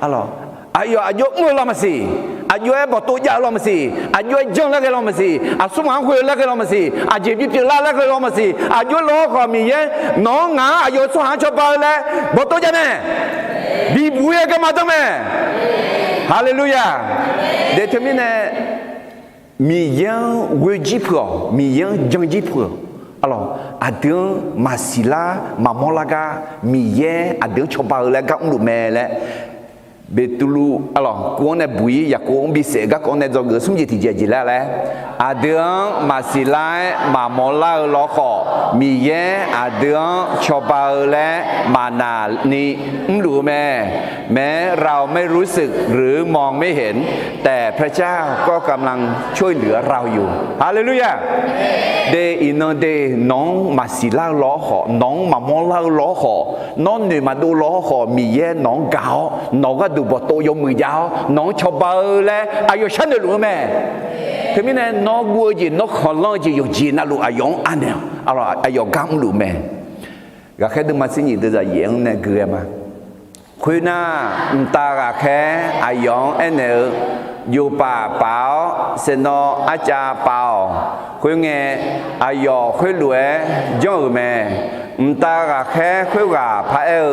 Aqlawq, aqyawf aqjox mr-eu lawr maqsiq, aqjox-aer bawqtov jav-eu lawr maqsiq, aqjox-aer janr laer ghae lawr maqsiq, aqsurghaq-anr ghoe-eu laer ghae lawr maqsiq, aqjeq bipyeuf lar laer ghae lawr maqsiq, aqjox lawr khawf Miqyaer nawq-anr ngaq-anr aqyawf-euq tsawrhaq-anr cawba-eu laer bawqtov jav mae. Bibuq-ir-aer garma danr mae. Haleluya. Deuq teumirnae Miqyaer-anr ghoe jir peuq-awq, Miqyaer-anr jan jir peuq-awq. Arlawq, aqdui-anr maqsiq lar maqmawr lar gar Miqyaer aqdui-anr cawba-eu laer gar mrluf mae laer, Beqtuvluv arlawq kuv-anr nae buq-ir Yaqkov-anr bisaef garkawv nae dzawgeuf smr jeq tiqjeq jeq laer laer, aqdui-anr maqsiq lar-aer maqmawr lar-eu lawkhawf, Miqyaer aqdui-anr cawba-eu laer maqnaq ni mrluf-eu mae. แม้เราไม่รู้สึกหรือมองไม่เห็น แต่พระเจ้าก็กำลังช่วยเหลือเราอยู่ Haleluya! De iqnan de, nawq-anr maqsiq lar-eu lawkhawf, nawq-anr maqmawr lar-eu lawkhawf, nawr noeq maqdov lawkhawf, Miqyaer nawq-anr gaq-awr nawq-eu gharduq bawqtov yawmuiq jav-awr nawq-anr cawba-eu laer aqyawf sharnoeq luf-eu mae. Teumirnae nawr guv-eu jeq, nawr khanqlanr-eu jeq yawqjeq navluf aqyawf-anr anaeq-awq. Arlawq, aqyawf gar mrluf mae. Ghaqkhaer deuvma tser nyiq deuvzaq yaef-anr nae gui ghae ma. Khoernar, mqtav ghaqkhaer aqyawf-anr aernaeq-eu, Jofpaf paf-awr saeqnawv arcav pav-awq. Khoerngae, aqyawf khoerlof-aer janr-euq mae. Mqtav ghaqkhaer khoerghaq paraer-eu,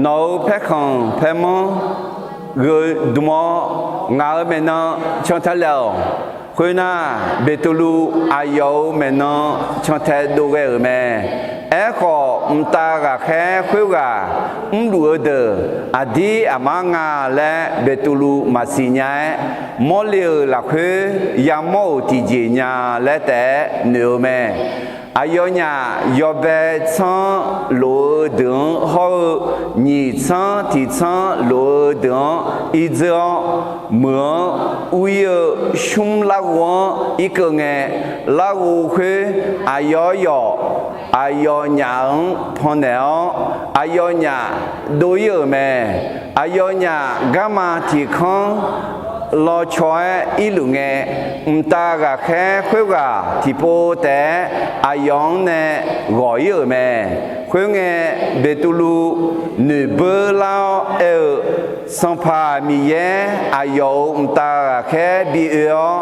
Nawq-euq paerkhanq paermanr gheudm-awr, ngaq-euq maeqnan cantae laef-awq. Khoernar, Beqtuvluv aqyawf-euq maeqnan cantae dov ghae-euq mae. Aerkhawf, mqtav ghaqkhaer khoerghaq mrluf-eu deuq aqdir aqmar nga laer Beqtuvluv maqsiq nya-aer, mawrle-euq lafkhoer yamawr-euq tiqjeq nya laer taef-aer noeq-eu mae. Aqyawfnyaf yawbae tsanr lof-eu deuq-anr hawr-eu, nyiq tsanr tiq tsanr lof-eu deuq-anr irdzeur-awr, meuq-anr ur-ir-eu smr larghov-anr irkeuv ngae, larghov khoer aqyawf yawf aqyawfnyaf-anr pannaeq-awr, aqyawfnyaf dov-ir-euq mae. Aqyawfnyaf garma tiq kanr lawcaw-aer irluf ngae, mqtav ghaqkhaer khoerghaq tiqpov taef-aer aqyawf-anr nae ghawq-ir-euq mae. Khoerngae, Beqtuvluv noeqbeur lar-awr aer-eu, Sanqpaq Miqyaer aqyawf-euq mqtav ghaqkhaer bi oe-awr,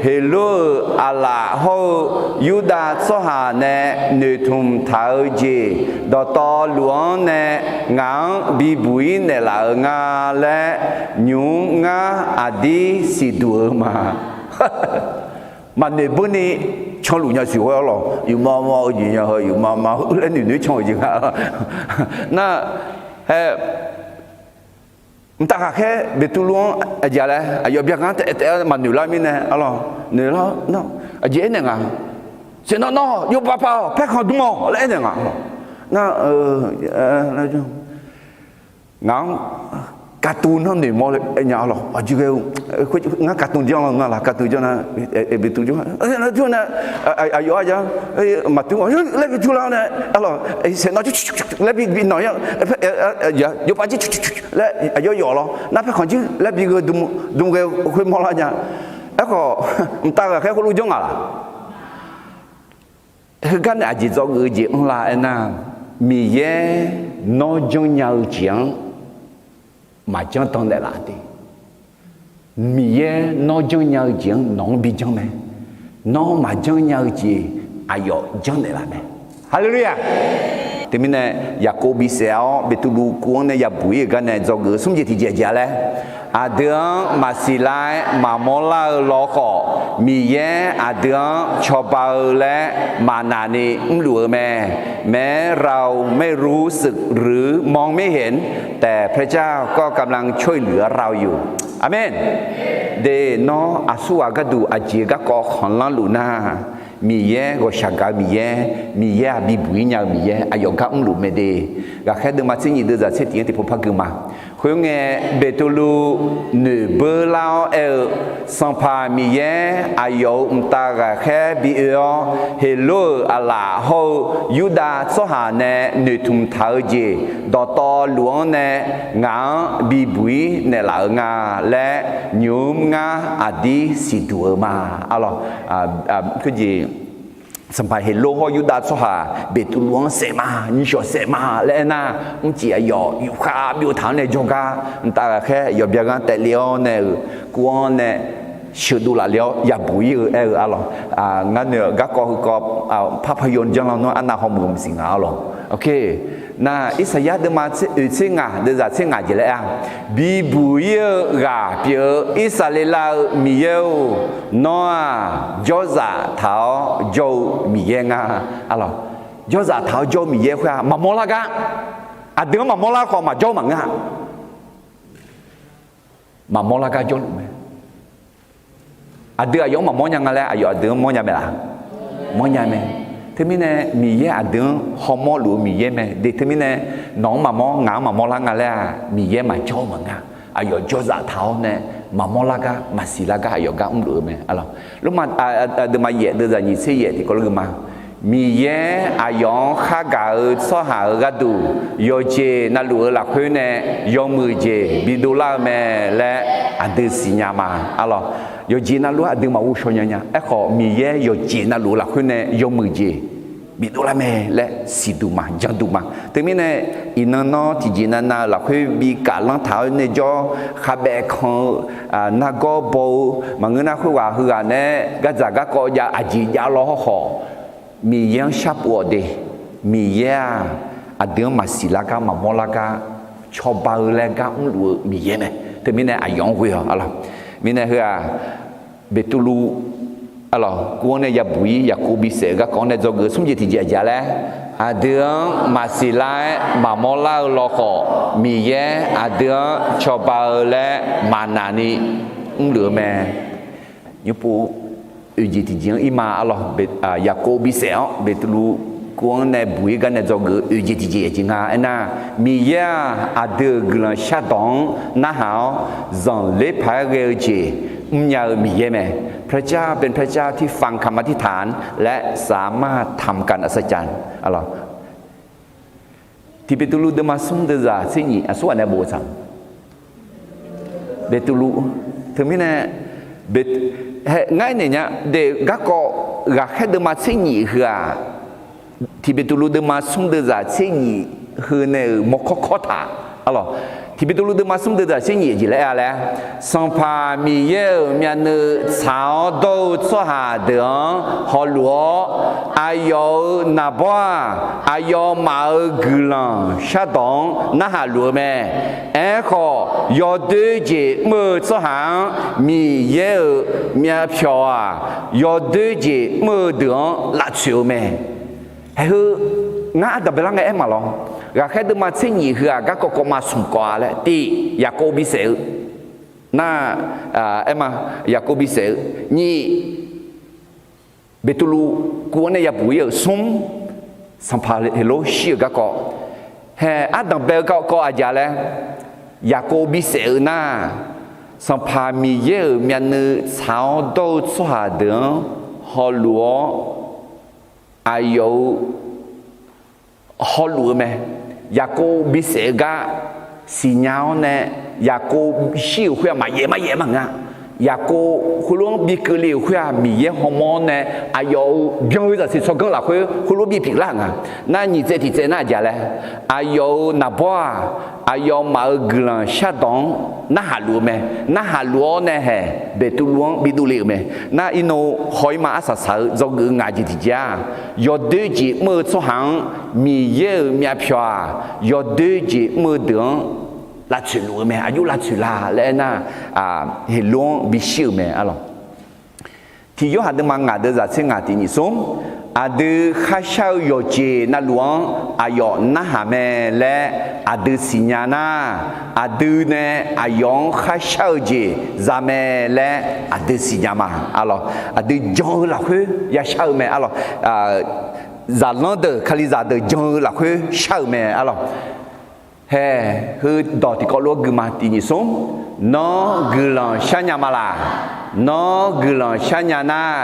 Heqlor-euq aqlaf hawr-eu Yurdav tsawrhaq nae noeqtmq taq-eu jeq dawqtawvluf-anr nae ngaq-anr bibuq-ir naeqlaf-euq nga laer, nymq-mr ngar aqdir siqduq-eu ma. Maqnoeq beurni canluf nya siq ghoer-awr lawq, yufmav mav-eu jeq nya heu, yufmav mav-eu laer noeq noeq-aer can-euq jeq nga. Nar, hae, mqtav ghaqkhaer Beqtuvluv-anr aqjeq laer aqyawf byaganr taef taef-aer maqnoeq lar mirnae, arlawq noeq lar, aqjeq aernaeq nga, saeqnawv nawr yawbav pav-awq, paerkhanq dm-awq laer aernaeq nga. Nar, ngaq-anr katuv nanr noeq mawr nya-awr lawq, aqjeq ghae-eu, ngar katuv janr-awr nar laq, katuv janr nar, Beqtuvluv janr, aqyawf arya maqtur laer bi tur lar nae, arlawq, saeqnawv laer bi bi nawq-ir, yawbav jir laer aqyawf yawf lawr nar, paerkhanq jir laer bi gheu dm ghae khoermawr lar nya. Aerkhawf, mqtav ghaqkhaer khoerlof janr nga laq? Heugar nae aqjeq dzawgeuf-eu jeq anrlar aernar, Miqyaer nawr janrnya-eu jeq-anr maqjanr dan naeqlaf de. Miqyaer nawr janrnya-eu jeq-anr nawq-anr bi janr mae. Nawr maqjanr nya-eu jeq aqyawf janr naeqlaf mae. Haleluya! Teumirnae, Yaqkov bisaef-awr Beqtuvluv kuv-anr nae yabuq-ir-euq gar nae dzawgeuf-eu smr jeq tiqjeq jeq-a laer, aqdui-anr maqsiq lar-aer maqmawr lar-eu lawkhawf, Miqyaer aqdui-anr cawba-eu laer maqnaq ni mrluf-eu mae. แม้เราไม่รู้สึกหรือมองไม่เห็น แต่พระเจ้าก็กำลังช่วยเหลือเราอยู่ Aqmeq. De, nawr aqsurghaq gharduq aqjeq garkawv khanqlanr luf nar, Miqyaer ghawqshaq gaq-eu Miqyaer, Miqyaer-aq bibuq-ir nya-eu Miqyaer, aqyawf gar mrluf mae de. Ghaqkhaer deuvma tser nyiq deuvzaq tser tiq-anr tiqpov par gui ma. Khoerngae, Beqtuvluv noeqbeur lar-awr aer-eu, Sanqpaq Miqyaer aqyawf-euq mqtav ghaqkhaer bi oe-awr, Heqlor-euq aqlaf hawr-eu Yurdav tsawrhaq nae noeqtmq taq-eu jeq dawqtawvluf-anr nae ngaq-anr bibuq-ir naeqlaf-euq nga laer, nymq-mr ngar aqdir siqduq-eu ma. Arlawq, Sanqpaq Heqlor hawr Yurdav tsawrhaq Beqtuvluv-anr saef ma, nymrshawq saef ma laer aernar, mrcif aqyawf yufkhav byov taq-anr nae jawrgar, mqtav ghaqkhaer aqyawf byaganr taef le-awr nae-euq kuv-anr nae sheuqdov laf le-awr yabuq-ir-eu aer-eu arlawq. Ngar noeq-eu garkawv heukawv, par par yaw janr lar nawr arnav hawmuiq maqsiq nga arlawq. Nar, Irsaqyar deuvma tser oeq tser ngaq deuvzaq tser ngaq jeq laer-a, bibuq-ir-eu ghaq pyeuf-eu Irsaqleqlav-eu Miqyaer-or, nawr-aq jawrzaq taq-awr jawr-eu Miqyaer nga. Arlawq, jawrzaq taq-awr jawr-eu Miqyaer khoer-aq maqmawr lar gar, aqdui-anr maqmawr lar khawf maqjawr maqngeur-a. Maqmawr lar gar jawrluf mae. Aqdui aqyawf-anr maqmawr nya nga laer aqyawf aqdui-anr mawrnya mae laf? Mawrnya mae. Teumirnae Miqyaer aqdui-anr hawmawr luf-eu Miqyaer mae. De teumirnae nawq-anr maqmawr ngaq-anr maqmawr lar nga laer-aq Miqyaer maqjawr-eu maqngeur-a. Aqyawf jawrzaq taq-awr nae maqmawr lar gar maqsiq lar gar aqyawf gar mrluf-eu mae. Arlawq, Lormav deuvma yaef deuvzaq nyiq tser yaef tiqkawv lof-eu ma, Miqyaer aqyawf-anr khargaq-eu tsawrhaq-euq gharduq yawqjeq navluf-eu lafkhoer nae yawmuiq jeq bidov lar-eu mae laer aqdui siqnya ma. Arlawq, yawqjeq navluf-anr aqdui maqghov shaw nya nya. Aerkhawf Miqyaer yawqjeq navluf-eu lafkhoer nae yawmuiq jeq bidov lar mae laer siqduq ma, janduq ma. Teumirnae iqnan nawr tiqjeq navnav-eu lafkhoer bi kaflanr taq-awr nae jawr khavbaev kan-eu, nargawr baw-eu maqngeur nar khoerghaq heughaq nae gardzaq garkawv jav aqjeq jav law hawrkhawf, Miqyaer-anr sharpov-awq de. Miqyaer-aq aqdui-anr maqsiq lar gar maqmawr lar gar cawba-eu laer gar mrluf-eu Miqyaer mae. Teumirnae aqyawf-anr ghoe-awq. Arlawq, mirnae heu-aq Beqtuvluv, arlawq, kuv-anr nae yabuq-ir Yaqkov bisaef-eu garkawv-anr nae dzawgeuf-eu smr jeq tiqjeq aqjeq-a laer, aqdui-anr maqsiq lar-aer maqmawr lar-eu lawkhawf Miqyaer aqdui-anr cawba-eu laer maqnaq ni mrluf-eu mae. Nymrpov oeq jeq tiqjeq-anr ir ma. Arlawq, Yaqkov bisaef-awr Beqtuvluv kuv-anr nae buq-ir gar nae dzawgeuf-eu oeq jeq tiqjeq aqjeq nga aernar, Miqyaer-aq aqdui-euq guiqlanq shardawq-anr narhaq-awr zanqler paq-aer ghae-eu jeq mrnya-eu Miqyaer mae. พระเจ้าเป็นพระเจ้าที่ฟังคำอธิษฐาน และสามารถทำการอัศจรรย์ Tiq Beqtuvluv deuvma smr deuvzaq tser nyif aqsurghaq nae bof-eu tsaq. Beqtuvluv, teumirnae, ngar aernaeq nya de garkawv ghaqkhaer deuvma tser nyif heu-aq, Tiq Beqtuvluv deuvma smr deuvzaq tser nyif heu nae-euq mawrkawr kawr taq. Arlawq, Tiq Beqtuvluv deuvma smr deuvzaq tser nyif jeq laer-a laer, Sanqpaq Miqyaer-euq myavnuiv tsaq-awr dawr-eu tsawrhaq deuq-anr hawluf-awr, aqyawf-euq naqbawr-aq, aqyawfmaf-euq guiqlanq shardawq-anr narhaq luf-eu mae. Aerkhawf, yawdoer jeq mr-eu tsawrhaq-anr Miqyaer-euq myavpyawq-aq, yawdoer jeq mr-eu deuq-anr lavtsoeq-eu mae. Haeq heu, ngar ardanq baelar ngae aer ma lawr. Ghaqkhaer deuvma tser nyif heu-aq garkawv kawv ma smq kawv-a laer tiq Yaqkov bisaef-eu nar, aer ma, Yaqkov bisaef-eu nyif, Beqtuvluv kuv-anr nae yabuq-ir-euq smr, Sanqpaq Heqlor shir-euq garkawv, haeq ardanq bae-eu garkawv aqjeq laer, Yaqkov bisaef-eu nar, Sanqpaq Miqyaer-euq myavnuiv tsaq-awr dawr-eu tsawrhaq deuq-anr hawluf-awr, aqyawf-euq hawluf-eu mae. Yaqkov bisaef-eu gar siqnya-awr nae, Yaqkov shir-euq khoer-aq maqyaef maryaef maqnga. Yaqkov khoerlof-anr bi keuvle-euq khoer-aq Miqyaer hawmawr-awr nae aqyawf-euq byan-eu zaqsiq tsawrganr lafkhoer khoerlof bi pyeuflar nga. Nar nyiq tsaev tiq tsaev nar aqjeq laer, aqyawf-euq naqbawr-aq, aqyawfmaf-euq guiqlanq shardawq-anr narhaq luf-eu mae. Narhaq luf-awr nae haeq Beqtuvluv-anr bidov le-euq mae. Nar irnov haw-ir ma arsaq saq-eu dzawgeuf-eu ngaq jeq tiqjeq-aq, yawdoer jeq mr-eu tsawrhaq-anr Miqyaer-euq myavpyawq-aq, yawdoer jeq mr-eu deuq-anr lavtsoeq luf-eu mae. Aqjox lavtsoeq la laer aernar, Heqlov-anr bishir-euq mae. Arlawq, Tiq Yorhaq deuvma ngaq deuvzaq tser ngaq tiq nyif smr, aqdui kharshar-eu yawqjeq navluf-anr aqyawf narhaq mae laer aqdui siqnya nar, aqdui nae aqyawf-anr kharshar-eu jeq za mae laer aqdui siqnya ma. Arlawq, aqdui jan-eu lafkhoer yashar-eu mae. Arlawq, zaqlanr deuq kalizaq deuq jan-eu lafkhoer shar-euq mae. Arlawq, haeq heu dawq tiqkawv lof-aer gui ma. Tiq nyif smr, nawr guiqlanq sharnya ma laq? Nawr guiqlanq sharnya nar,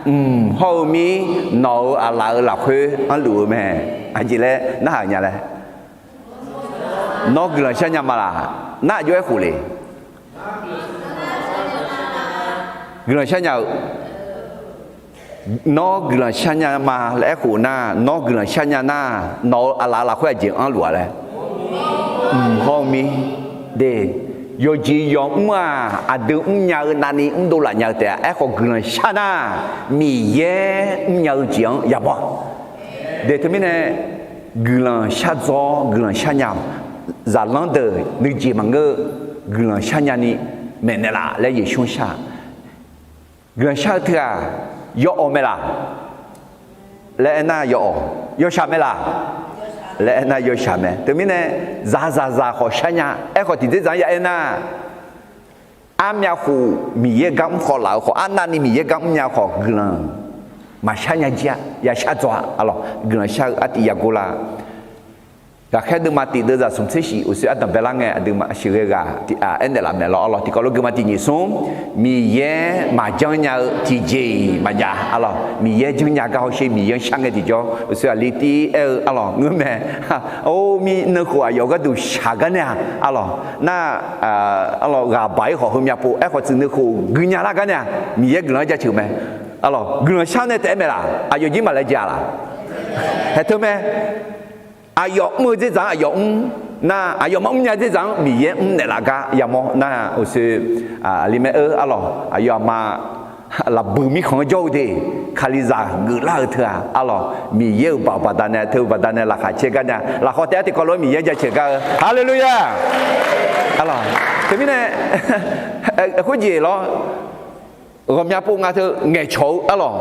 mq hawr-eu mir nawq-euq aqlaf-euq lafkhoer anrluf-eu mae. Aqjeq laer narhaq nya laer? Nawr guiqlanq sharnya ma laq? Nar aqjox-aer khof le? Guiqlanq sharnya-eu Nawr guiqlanq sharnya ma laer aerkhof nar, nawr guiqlanq sharnya nar, nawq-euq aqlaf lafkhoer aqjeq anrluf-a laer? Mq hawr-eu mir. De, yawqjeq yawmr-aq, aqdui mrnya-eu navni mrdov laf nya-eu taef-a. Aerkhawf guiqlanq shar nar, Miqyaer mrnya-eu jeq-anr yabaw-a. De, teumirnae guiqlanq shardzaw-awr guiqlanq sharnya-awq. Zaqlanr deuq nuijeq maqngeur-eu guiqlanq sharnya ni maeqnaeq laf laer Yeqsur-anr shar-aq, guiqlanq shar-eu teu-aq, yawawq mae laq laer aernar yawawq, yawshaq mae laq laer aernar yawshaq mae. Teumirnae zaqzaqzaq khawf sharnya. Aerkhawf tiqdzerdzaq-anr ya aernar, armyav khof Miqyaer gar mr khawf laf-eu khawf, arnavni Miqyaer gar mrnya khawf guiqlanq maqshar nya jir-a. Ya shardzaw-a, arlawq, guiqlanq shar-eu artiv yagor lar. Ghaqkhaer deuvma tiq deuvzaq smq tser shif uqshoe ardanq baelar ngae aqduimaf sheuqghae ghaq aernaeq laf maeq lawr, arlawq. Tiqkawv lof geuvma tiq nyiq smr, Miqyaer maqjanr nya-eu tiqjeq-iq maqjav, arlawq. Miqyaer janrnya gar hawsher, Miqyaer-anr shar ngae tiqjawr uqshoe aqli tir aer-eu, arlawq, ngeur mae. Or, mir nuikhof aqyawf gharduq shaq gar nae-aq, arlawq, nar, arlawq, ghaq baq-ir khawf heumyav pov aerkhawf tsuif nuikhof guinya lar gar nae-aq, Miqyaer guiqlanq-anr jaceuq mae. Arlawq, guiqlanq shar nae taef-aer mae laq, aqyawf jir maqlaejae-a laq. Haeq teu mae. Aqyawf mr-eu dzerdzaq-anr aqyawf mr nar, aqyawf maqmr nya dzerdzaq-anr Miqyaer mrnaeq laf gar yamawr nar, uqshoe, aqli mae-eu, arlawq, aqyawf aqma lafbuiq mirkhanq-anr jawr-eu de, Kalizaq geuflar-eu teu-aq, arlawq, Miqyaer-euq baoq baqdanae, teu baqdanae laqkhaq caer gar nae, lafkhawf taef-aer tiqkawv lof-aer Miqyaer-anr jaceuq gar-eu, haleluya! Arlawq, teumirnae khoerjeq lawr, ghawqmya pov nga teu ngaeqcawq-eu, arlawq.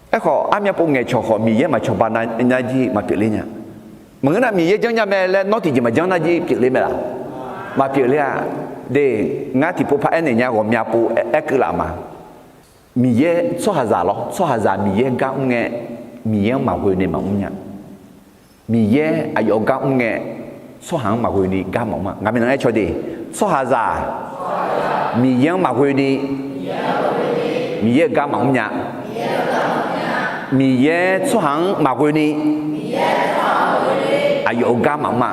Aerkhawf armyav pov ngaeqcawq khawf Miqyaer maqcawba nar jir maqpyeuf ler nya. Maqngeur nar Miqyaer janrnya mae laer nawr tiqjeq maqjanr nar jir pyeufler mae laq? Maqpyeuf ler-a. De, ngar tiqpov par aernaeq nya ghawqmya pov aerkeuv laf ma. Miqyaer tsawrhaqzaq lawr, tsawrhaqzaq Miqyaer gar mr ngae, Miqyaer-anr maqghoe ni maqmr nya. Miqyaer aqyawf gar mr ngae, tsawrhaq-anr maqghoe ni gar maqmr-a. Ngaq mirnan aer caw de, tsawrhaqzaq Miqyaer-anr maqghoe ni Miqyaer-euq gar maqmr nya. Miqyaer tsawrhaq-anr maqghoe ni aqyawf-euq gar maqmr-a.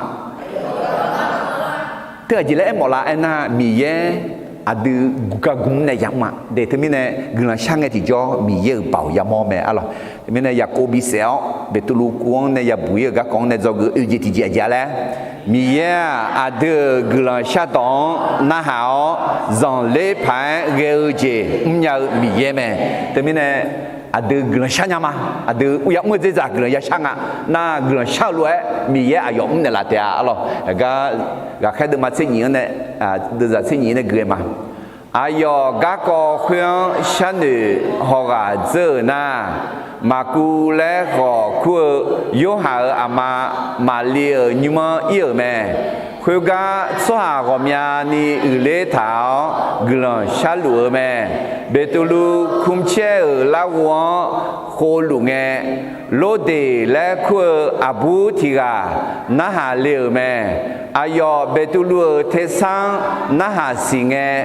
Teu aqjeq laer aermawf lar aernar, Miqyaer aqdui gar gmr nae yamr-a. De, teumirnae guiqlanq shar ngae tiqjawr Miqyaer-euq baoq yamawr mae, arlawq. Teumirnae Yaqkov bisaef-awr Beqtuvluv kuv-anr nae yabuq-ir-euq garkawv-anr nae dzawgeuf oeq jeq tiqjeq aqjeq-a laer, Miqyaer-aq aqdui-euq guiqlanq shardawq-anr narhaq-awr zanqler paq-aer ghae-eu jeq mrnya-eu Miqyaer mae. Teumirnae aqdui guiqlanq sharnya ma. Aqdui uryamr-eu dzerdzaq guiqlanq yashar nga. Nar guiqlanq shar-eu lof-aer Miqyaer aqyawf mrnaeq laf taef-a, arlawq. Gar, ghaqkhaer deuvma tser nyif-anr nae, deuvzaq tser nyif nae gui-aer ma. Aqyawf garkawv khoer-anr sharnoeq hawghaq dzeur-euq nar, Maqkuv laer khawf kur-eu Yorhaq-euq aqma Maqli-euq nymr-anr ir-euq mae. Khoergar tsawrhaq ghawqmyani uiqler taq-awr guiqlanq sharluf-eu mae. Beqtuvluv kmrcaer-euq larghov-anr khovluf ngae, Lordeq laer kur-eu aqbur tiq ghaq narhaq le-euq mae. Aqyawf Beqtuvluv-euq tersar-anr narhaq siq ngae,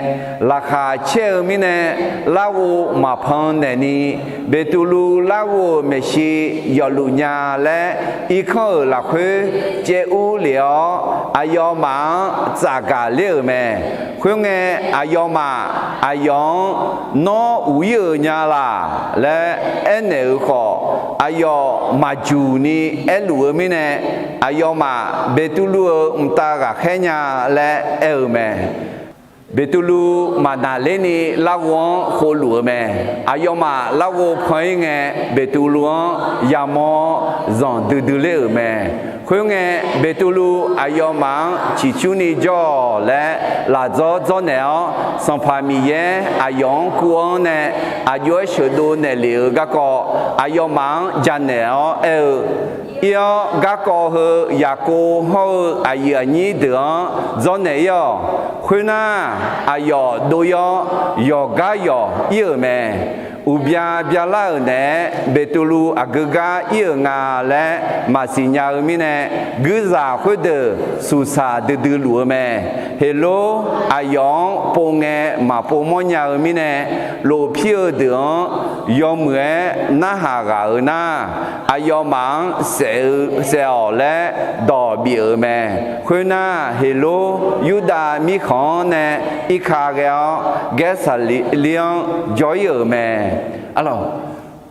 laqkhaq caer-eu mirnae larghov maqpan naeqni, Beqtuvluv larghov-euq maeqshi yawfluf nya laer irkanr-euq lafkhoer caev urlef-awr, aqyawfmaf-anr tsafgaq ler-euq mae. Khoerngae, aqyawfmaf aqyawf-anr Nawr uq-ir-euq nya laq laer aernaeq-euq khawf, aqyawf maqjuq ni aerluf-eu mirnae, aqyawfmaf Beqtuvluv-euq mqtav ghaqkhaer nya laer aer-eu mae. Beqtuvluv maqnaqlerni larghov-anr khovluf-eu mae. Aqyawfmaf larghov pan-ir ngae, Beqtuvluv-anr yamawr-awr zanqdui dui ler-euq mae. Khoerngae, Beqtuvluv aqyawfmaf-anr ciqcurni jawr-awq laer lafdzawr dzawrnaeq-awr, Sanqpaq Miqyaer aqyawf-anr kuv-anr nae aqjox-aer sheuqdov naeqlef-eu garkawv aqyawfmaf-anr janaeq-awr aer-eu, Ir-awr, garkawv heu Yaqkov hawr-eu aqyuif aqnyir deuq-anr dzawrnaeq-ir-awq. Khoernar, aqyawf dov-ir-awr, yawqgar yawq ir-euq mae. Uqbya byalar-euq naeq-aer Beqtuvluv aqgeu gar ir-euq nga laer maqsiq nya-eu mirnae, guirzaq khoerdeuq suqsaq duidui luf-eu mae. Heqlor, aqyawf-anr pov ngae maqpov mawrnya-eu mirnae, lofpir-eu deuq-anr yawmuiq-aer narhaq ghaq-euq nar, aqyawfmaf-anr saef-eu, saef-awq laer dawq bif-euq mae. Khoernar, Heqlor Yurdav mirkhanq-anr nae irka ghae-awr, Gaersaqlir-anr jawr-ir-euq mae. Arlawq,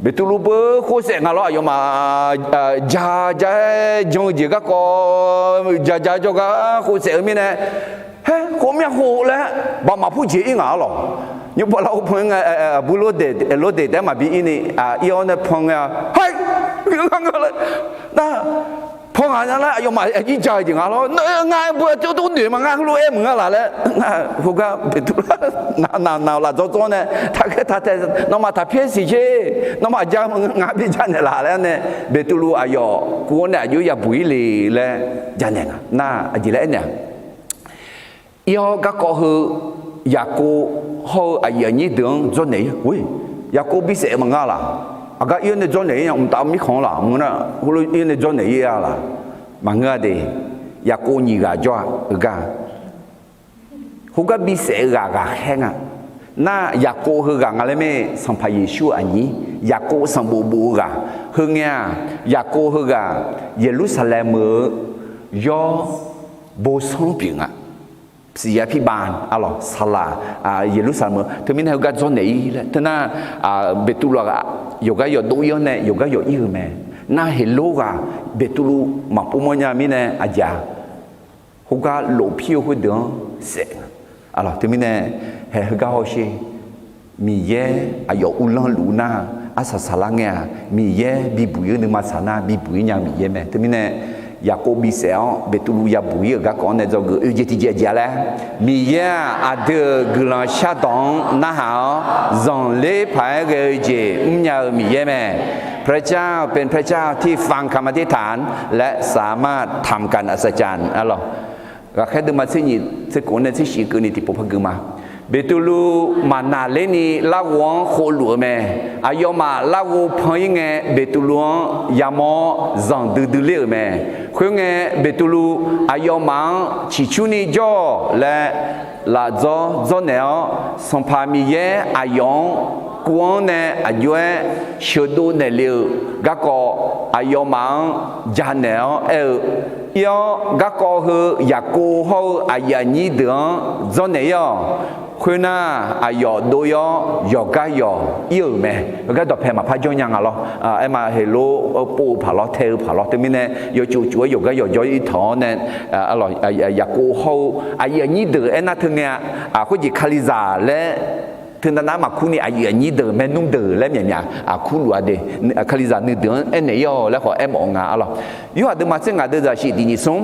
Beqtuvluv beu khov saef nga lawr, aqyawfmaf ja ja-aer jan-eu jeq garkawv ja ja jawrgar khov saef-eu mirnae, haer, khov myav khov laer baqmaq pur jeq ir ngaq arlawq. Nymrpov lar-awr pan ngae, aqbur Lordeq taef-aer maqbi ir ni, ir-awr nae pan ngae, haer, Ngar ngeur laer, nar, paw ngaq nya laer aqyawfmaf aqjir ja-eu jeq nga lawr. Ngar-aer bu-a tov noeq ma, ngar heulof-aer meuq nga laq laer, khoergar Beqtuvluv na na na laf dzawr dzawr nae, taqkhaer taqtaeq, nawmaf taqpyaer siq sher, nawmaf ja-eu maqngeur, ngaq bi janaeq laf laer nae, Beqtuvluv aqyawf kuv-anr nae aqjox yabuq-ir le laer janaeq nga. Nar aqjeq laer aernaeq-a, ir-awr garkawv heu Yaqkov hawr-eu aqyuif aqnyir deuq-anr dzawrnaeq-ir. Yaqkov bisaef-eu maqnga laq? Aqgar ir-awr nae dzawrnaeq-ir nya, mqtav mirkhanq-anr laq mq nar, heulof ir-awr nae dzawrnaeq-ir-a laq? Maqngeur-a de. Yaqkov nyiq ghaq jawr-a. Heugar, khoergar bisaef-eu ghaq ghaqkhaer nga. Nar Yaqkov heughaq nga laer mae, Sanqpaq Yeqsur-euq aqnyir, Yaqkov sanqbof bof-eu ghaq. Heu ngae-aq, Yaqkov heughaq Yeqlursaqlaeq meuq-eu yawr bosanr pyeuf nga. Siqya pirbav, arlawq, saqlaq, Yeqlursaqlaeq meuq. Teumirnae heugar dzawrnaeq-ir laer teunar, Beqtuvluv-aq yawqgar yawdov-ir-awr nae yawqgar yawq-ir-eu mae. Nar Heqlor ghaq Beqtuvluv maqpov mawrnya mirnae aqjeq-a, khoergar lofpir-eu khoerdeuq-anr saef nga. Arlawq, teumirnae hae heugar hawsher. Miqyaer aqyawf uvlanr luf nar, arsaq saqlar ngae-aq, Miqyaer bibuq-ir-eu nuima saq nar bibuq-ir nya-eu Miqyaer mae. Teumirnae Yaqkov bisaef-awr Beqtuvluv yabuq-ir-euq garkawv-anr nae dzawgeuf oe jeq tiqjeq aqjeq-a laer, Miqyaer-aq aqdui-euq guiqlanq shardawq-anr narhaq-awr zanqler paq-aer ghae-eu jeq mrnya-eu Miqyaer mae. พระเจ้าเป็นพระเจ้าที่ฟังคำอธิษฐาน และสามารถทำการอัศจรรย์ arlawq. Ghaqkhaer deuvma tser nyiq tser kof nae tser shif keuvni tiqpov par gui ma. Beqtuvluv maqnaqlerni larghov-anr khovluf-eu mae. Aqyawfmaf larghov pan-ir ngae, Beqtuvluv-anr yamawr-awr zanqdui dui ler-euq mae. Khoerngae, Beqtuvluv aqyawfmaf-anr ciqcurni jawr-awq laer lafdzawr dzawrnaeq-awr, Sanqpaq Miqyaer aqyawf-anr kuv-anr nae aqjox-aer sheuqdov naeqle-euq garkawv aqyawfmaf-anr janaeq-awr aer-eu, ir-awr garkawv heu Yaqkov hawr-eu aqyuif aqnyir deuq-anr dzawrnaeq-ir-awq. Khoernar, aqyawf dov-ir-awr yawqgar yawq-ir-euq mae. Heugar dawqpae maqpar jawr nya nga lawr. Aerma Heqlor pov-eu paq lawr, tae-eu paq lawr. Teumirnae yawcuf cuf-aer yawqgar yawq jawr-ir taq-awr nae, Yaqkov hawr-eu aqyuif aqnyir deuq aernar teungae-a, khoerjeq Kalizaq laer teunav nav maqkur ni aqyuif aqnyir deuq, maernmr deuq laer myaqmyaq kurluf-a de. Kalizaq nuideuq-anr aernaeq-ir-awq laer khawf aermawf-eu nga, arlawq. Yorhaq deuvma tser ngaq deuvzaq shif tiq nyiq smr,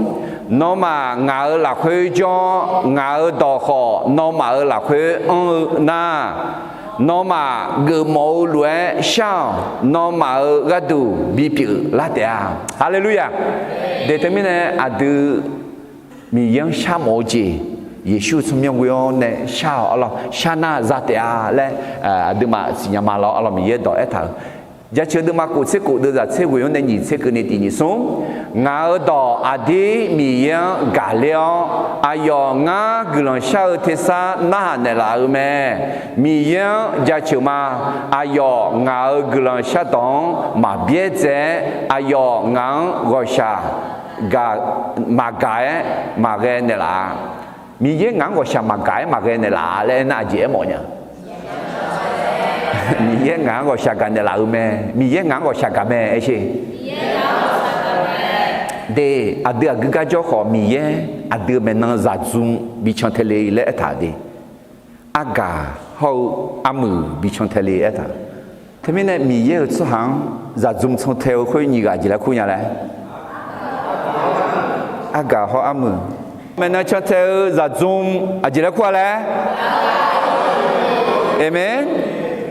nawmaf ngaq-euq lafkhoer jawr-awr, ngaq-euq dawq khawf nawmaf-euq lafkhoer anr-eu nar, nawmaf geufmawf-eu lof-aer shar-awq. Nawmaf-euq gharduq bipyeuf lar taef-a. Haleluya! De teumirnae aqdui Miqyaer-anr sharmawf-eu jeq, Yeqsur tsawrmyanr ghoe-awr nae shar-awq, arlawq, shar nar za taef-a laer aqduimaf siqnya ma lawr, arlawq, Miqyaer dawq aertaq-euq. Jaceuq deuvma kof tser kof deuvzaq tser ghoe-anr nae nyiq tser keuvni tiq nyiq smr, ngaq-euq dawq aqdir Miqyaer-anr gaqler-awr, aqyawf ngar guiqlanq shar-eu tersar narhaq naeqlaf-euq mae. Miqyaer-anr jaceuq ma. Aqyawf ngaq-euq guiqlanq shardawq-anr maqbyaer dzae-aer, aqyawf ngaq-anr ghawqshaq maqgaq-aer maqghae naeqlaf-a. Miqyaer ngaq-anr ghawqshaq maqgaq-aer maqghae naeqlaf-a laer aernar, aqjeq aermawf nya. Miqyaer ngaq-anr ghawqshaq gaq naeqlaf-euq mae. Miqyaer ngaq-anr ghawqshaq gaq mae, aersher. De, aqdui aqgeu gar jawr khawf, Miqyaer aqdui-euq maeqnan zaqdzmr bi can tae le laer aertaq de. Argaq hawr-eu armuiq bi can tae le aertaq. Teumirnae Miqyaer-euq tsawrhaq-anr zaqdzmr can tae-eu khoer nyiq ghaq jeq laer kur nya laer? Argaq hawr armuiq. Maeqnan can tae-eu zaqdzmr aqjeq laer kur-a laer? Aqmeq.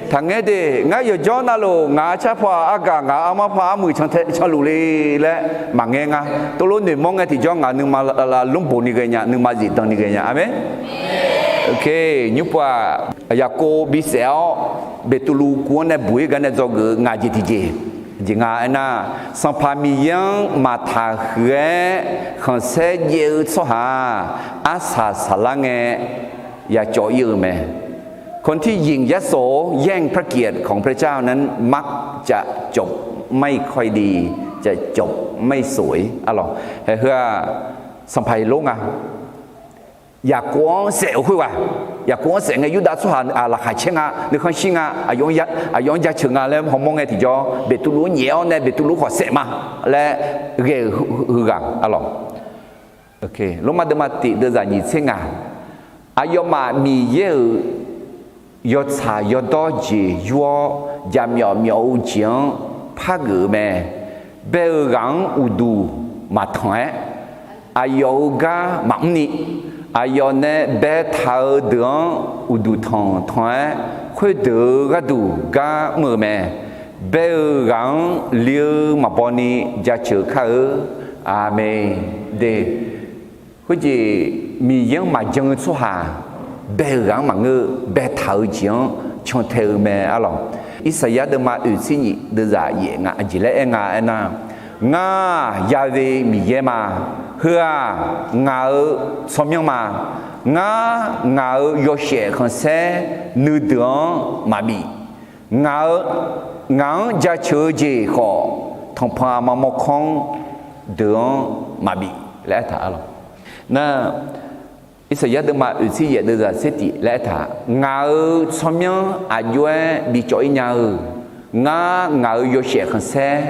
Taqngaer de, ngar yawqjawr navluf ngaq-euq carpaw-aq argaq, ngaq-euq armar paw armuiq can tae canluf le laer maqngaer nga. Tov lof noeqmawr ngae tiqjawr ngaq nuima lmrboq ni ghae nya, nuima zifdan ni ghae nya. Aqmeq. Nymrpov-aq, Yaqkov bisaef-awr Beqtuvluv kuv-anr nae buq-ir gar nae dzawgeuf-eu ngaq jeq tiqjeq, jeq nga aernar, Sanqpaq Miqyaer-anr maqtaq huiq-aer khanqsaer jaev-eu tsawrhaq-aq, arsaq saqlar ngae yacawv-ir-eu mae. คนที่หยิ่งยโสแย่งพระเกียรติของพระเจ้านั้นมักจะจบไม่ค่อยดี จะจบไม่สวย arlawq. Heu-aq, Sanqpaq Heqlor nga. Yaqkov-anr saef-euq khoerghaq, Yaqkov-anr saef ngae Yurdav tsawrhaq laqkhaq caer nga, nuikhanr shir nga, aqyawf-anr jaceuq nga laer hawmawr ngae tiqjawr, Beqtuvluv-anr nyaef-awr nae Beqtuvluv khawf saef ma laer ghae-euq heughaq, arlawq. Lormav deuvma tiq deuvzaq nyiq tser ngaq, aqyawfmaf Miqyaer-euq yawtsaq yawdawr jeq yur-awr, jaqmyawf myawf-eu jeq-anr pargeuf-eu mae. bae-eu ghaq-anr uqduq maqtanq-aer, aqyawf-euq gar maqmr ni, aqyawf nae baetaq-eu deuq-anr uqduq tanq tanq-aer, khoerdeuq-eu gharduq gar mr-eu mae. Bae-eu ghaq-anr li-eu maqbaw ni jaceuq kar-eu. Aqmeq. De, khoerjeq Miqyaer-anr maqjan-eu tsawrhaq bae-eu ghaq-anr maqngeur-eu, baetaq-eu jeq-anr cantae-eu mae arlawq. Irsaqyar deuvma oeqtser nyif deuvzaq yaef nga aqjeq laer aer nga aernar, Ngar-aq, Ya'we Miqyaer ma. Heu-aq, ngaq-euq tsawrmyanr ma. Ngar, ngaq-euq yawshaef khanqsaer nuideuq-anr maqbif. Ngaq-eu, ngaq-anr jaceuq-eu jeq khawf, tanqpanq aqma mawrkawr-anr deuq-anr maqbif laer aertaq arlawq. Nar, Irsaqyar deuvma oeqtser yaef deuvzaq tser tif laer aertaq, Ngaq-euq tsawrmyanr aqjox-aer bicawv-ir nya-eu, ngar ngaq-euq yawshaef khanqsaer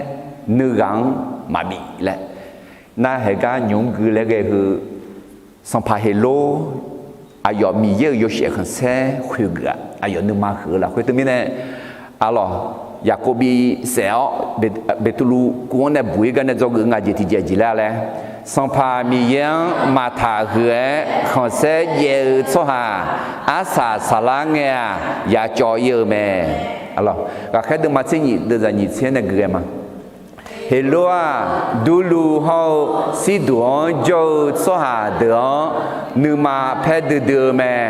nuighaq-anr maqbif laer. Nar, haeqgar nymq-mr gui laer ghae heu, sanqpaq Heqlor aqyawf Miqyaer-euq yawshaef khanqsaer khoeq geuf-aq, aqyawf nuima huiq-eu lafkhoer teumirnae, arlawq, Yaqkov bisaef-awr, Beqtuvluv kuv-anr nae buq-ir gar nae dzawgeuf nga jeq tiqjeq jeq laer laer, Sanqpaq Miqyaer-anr maqtaq huiq-aer khanqsaer jaev-eu tsawrhaq, arsaq saqlar ngae-aq, yacawv-ir-eu mae. Ghaqkhaer deuvma tser nyif deuvzaq nyiq tser nae gui ghae ma. Heqlor-aq, Durluv hawr-eu Sirduq-anr jawr-eu tsawrhaq deuq-anr nuima paer duidui-eu mae.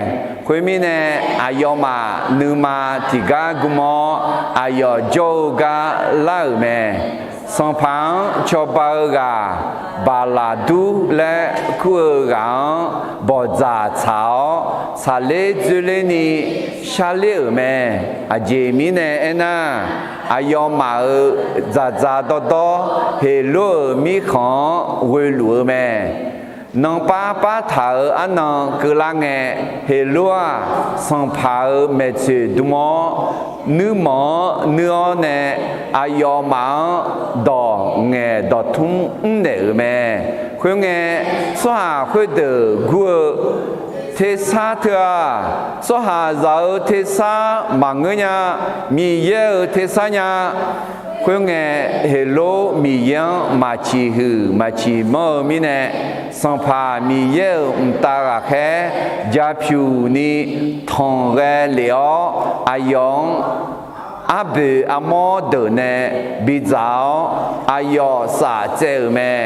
Khoermirnae, aqyawfmaf nuima tiqgar gm-awr, aqyawf jawr-eu gar lar-euq mae. Sanqpaq-anr cawba-eu ghaq Baqlaqdur laer kur-eu ghaq-anr bawqdzaq tsaq-awr, tsaqler dzoerler ni sharler-euq mae. Aqjeq mirnae aernar, aqyawfmaf-euq dzaqdzaq dawrdawr Heqlor-euq mirkhanq-anr ghoeluf-eu mae. Nanpar partaq-euq arnan keuvlar ngae, Heqlor-aq, sanqpaq-euq maeqtsoeq dm-awr, nuirmanq-anr nuir-awr nae aqyawfmaf-anr dawq ngaeq dawqtmr mrnaeq-euq mae. Khoerngae, tsawrhaq khoerdeuq gur-eu, Tersar teu-aq, tsawrhaqzaq-euq tersar maqngeur nya, Miqyaer-euq tersar nya. Khoerngae, Heqlor Miqyaer-anr maqciq huiq maqciq manr-eu mirnae, Sanqpaq Miqyaer-euq mqtav ghaqkhaer ja pyuq ni tanqghae lef-awr, aqyawf-anr arboeq armawr deuq nae bidzaq-awr, aqyawf saf tsaev-euq mae.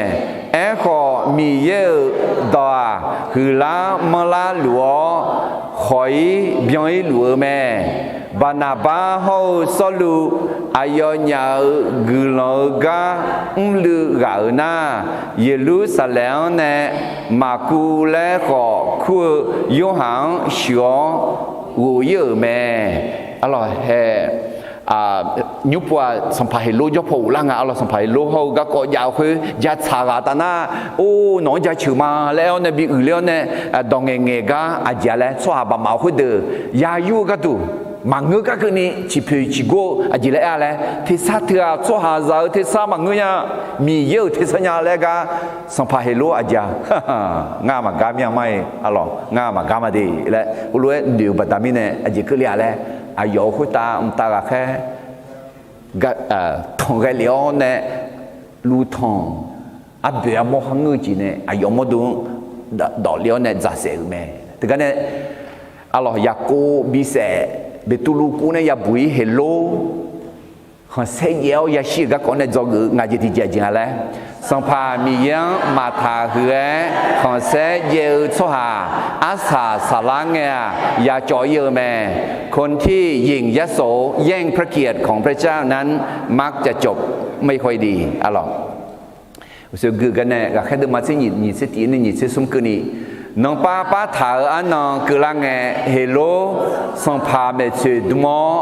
Aerkhawf, Miqyaer-euq dawq-aq, huiqlar manrlar luf-awr, khawq-ir byan-ir luf-eu mae. Baqnaqbar hawr-eu Sawrluv aqyawfnyaf-euq guiqlanq-eu gar mrluiv ghaq-euq nar, Yeqlursaqlaeq-anr nae Maqkuv laer khawf kur-eu Yorhaq-anr shuif-awr ghof-ir-euq mae. Arlawq hae, nymrpov-aq, sanqpaq Heqlor jawr paw ghoflar nga. Arlawq, sanqpaq Heqlor hawr-eu garkawv jav-eu khoer ja tsaq ghaq taf nar, or, nawq-anr jaceuq ma laer aer-awr nae bi uiq ler-awr nae, dawq ngaeq ngaeq gar aqjeq-a laer tsawrhaq baqmaf-eu khoerdeuq yayur-eu gharduq maqngeur gar keuvni ciqpoeq ciqgor-eu aqjeq laer aer-a laer, tersar teu-aq, tsawrhaqzaq-euq tersar maqngeur nya, Miqyaer-euq tersar nya laer gar, sanqpaq Heqlor aqjeq-a, ngar maqgar mir-a ma-iq, arlawq, ngar maqgar ma de laer heulof-aer noeq-eu baqda mirnae aqjeq keuvle-a laer, aqyawf-euq khoertav mqtav ghaqkhaer tanqghae lef-awr nae, luf tanq arboeq armawr kharngeur-eu jeq nae aqyawf mawrdo-anr dawf le-awr nae dzaqsaef-euq mae. Teugar nae, arlawq, Yaqkov bisaef, Beqtuvluv kuv nae yabuq-ir Heqlor khanqsaer jaev-awr yashir-euq garkawv nae dzawgeuf-eu nga jeq tiqjeq jeq nga laer, Sanqpaq Miqyaer-anr maqtaq huiq-aer khanqsaer jaev-eu tsawrhaq arsaq saqlar ngae-aq, yacawv-ir-eu mae. คนที่หยิ่งยโสแย่งพระเกียรติของพระเจ้านั้นมักจะจบไม่ค่อยดี arlawq. Uqshoe gui gar nae ghaqkhaer deuvma tser nyiq, nyiq tser tif nae nyiq tser smr keuvni, nanpar partaq-euq arnan keuvlar ngae, Heqlor sanqpaq maeqtsoeq dm-awr,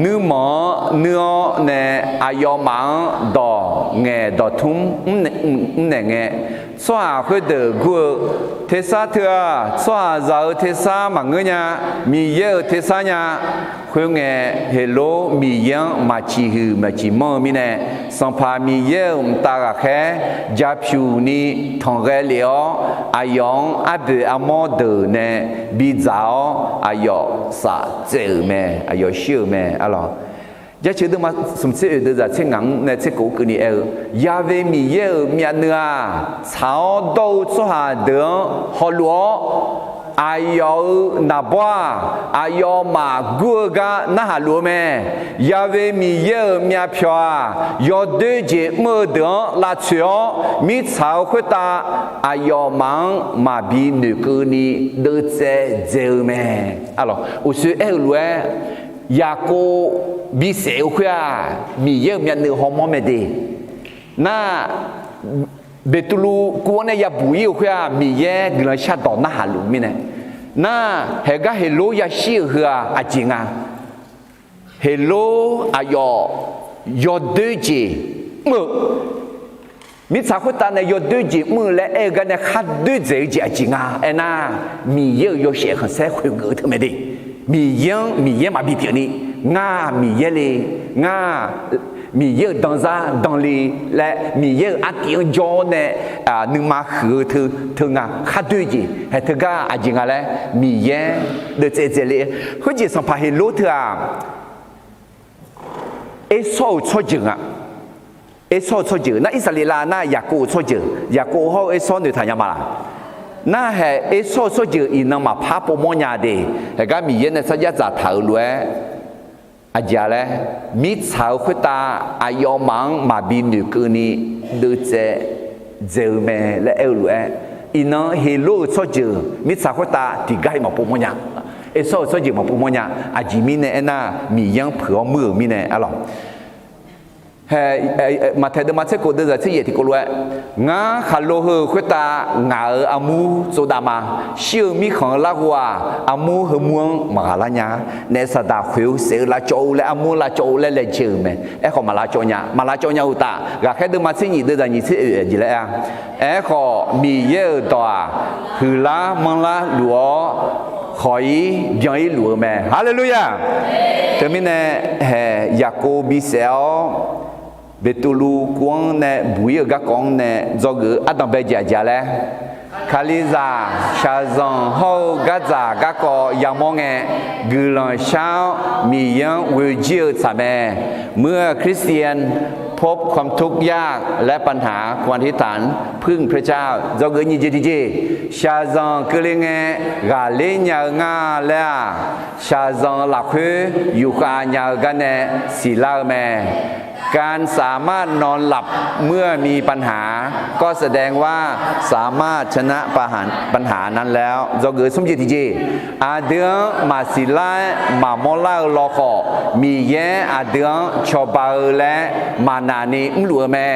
nuirmanq-anr nuir-awr nae aqyawfmaf-anr dawq ngaeq dawqtmr mrnaeq ngae, tsawrhaq khoerdeuq gur-eu, Tersar teu-aq, tsawrhaqzaq-euq tersar maqngeur nya, Miqyaer-euq tersar nya. Khoerngae, Heqlor Miqyaer-anr maqciq huiq maqciq manr-eu mirnae, Sanqpaq Miqyaer-euq mqtav ghaqkhaer ja pyuq ni tanqghae lef-awr, aqyawf-anr arboeq armawr deuq nae bidzaq-awr, aqyawf saf tsaev-euq mae, aqyawf shir-euq mae, arlawq. Jaceuq deuvma smq tser oeq deuvzaq tser ngaq-anr nae tser kof-eu keuvni aer-eu, Yaqve Miqyaer-euq myavnuiv-aq, tsaq-awr dawr-eu tsawrhaq deuq-anr hawluf-awr, aqyawf-euq naqbawr-aq, aqyawfmaf gur-eu gar narhaq luf-eu mae. Yaqve Miqyaer-euq myavpyawq-aq, yawdoer jeq mr-eu deuq-anr lavtsoeq-awr, mirtsaq-eu khoertav aqyawfmaf-anr maqbi noeqkeuvni deuvtsaev dzae-eu mae. Uqshoe aer-eu lof-aer, Yaqkov bisaef-eu khoer-aq, Miqyaer-euq myavnuiv hawmawr mae de. Nar, Beqtuvluv kuv-anr nae yabuq ir-eu khoer-aq, Miqyaer guiqlanq shardawq narhaq luf mirnae, nar, haeqgar Heqlor yashir-euq heu-aq aqjeq nga. Heqlor aqyawf yawdoer jeq mr-eu, mirtsaq khoertav nae yawdoer jeq mr-eu laer aer-eu gar nae khardoer dzaeq-eu jeq aqjeq nga aernar, Miqyaer-euq yawshaef khanqsaer khoeqgeuf-eu teumae de. Miqyaer-anr Miqyaer maqbi pyeufni, ngar Miqyaer le, ngar Miqyaer-euq danzar danle laer Miqyaer-euq artiv-anr jawr-awr nae nuima huiq-eu teu, teu nga khardoer jeq haeq teugar aqjeq nga laer Miqyaer deuvtsaev dzaeler. Khoerjeq sanqpaq Heqlor teu-aq, Ersawr-euq tsawrjeuq nga. Ersawr-euq tsawrjeuq nar, Irsaqleqlav nar Yaqkov-euq tsawrjeuq, Yaqkov hawr-eu Ersawr noeqtaq nya ma laq? Narhaeq Ersawr-euq tsawrjeuq iqnan maqpar povmawr nya de. Haeqgar Miqyaer nae sarjax dzaqtaq-euq lof-aer, aqjeq-a laer, mirtsaq-eu khoertav aqyawfmaf-anr maqbi noeqkeuvni deuvtsaev dzae-eu mae laer aer-eu lof-aer, iqnan Heqlor-euq tsawrjeuq mirtsaq khoertav tiqgar-iq maqpov mawrnya. Ersawr-euq tsawrjeuq maqpov mawrnya. Aqjeq mirnae aernar, Miqyaer-anr peuq-awr muir-euq mirnae arlawq. Maqtaeq deuvma tser kof deuvzaq tser yaef tiqkov lof-aer, Ngar khaqlo heu-euq khoertav ngaq-euq armur tsovdav ma. Shir-eu mirkhanq-eu larghov-aq, armur heumur-anr maqghaq lar nya. Naef saqdaq khoeq-eu saef-eu lavcawv-eu laer armur-anr lavcawv-eu laer laejae-euq mae. Aerkhawf maqlavcawv nya. Maqlavcawv nya uqtaf, ghaqkhaer deuvma tser nyiq deuvzaq nyiq tser oeq jeq laer-a. Aerkhawf Miqyaer-euq dawq-aq, huiqlar manrlar luf-awr, khawq-ir byan-ir luf-eu mae. Haleluya! Teumirnae, haeq Yaqkov bisaef-awr, Beqtuvluv kuv-anr nae buq-ir-euq garkawv-anr nae dzawgeuf-eu ardanqbae jeq aqjeq-a laer, Kalizaq shaqzanq hawr-eu gardzaq garkawv yamawr ngae, guiqlanq shar-awr Miqyaer-anr ghoejir-eu tsaq mae. เมื่อคริสเตียนพบความทุกข์ยากและปัญหา ควรอธิษฐานพึ่งพระเจ้า Dzawgeuf nyiq jeq tiqjeq, shaqzanq keuvle ngae ghaqler nya-eu nga laer-aq, shaqzanq lafkhoer yufkhav nya-eu garnae siqlar-eu mae. การสามารถนอนหลับเมื่อมีปัญหา ก็แสดงว่าสามารถชนะปัญหานั้นแล้ว Dzawgeuf smr jeq tiqjeq, aqdui-anr maqsiq lar-aer maqmawr lar-eu lawkhawf, Miqyaer aqdui-anr cawba-eu laer maqnaq ni mrluf-eu mae.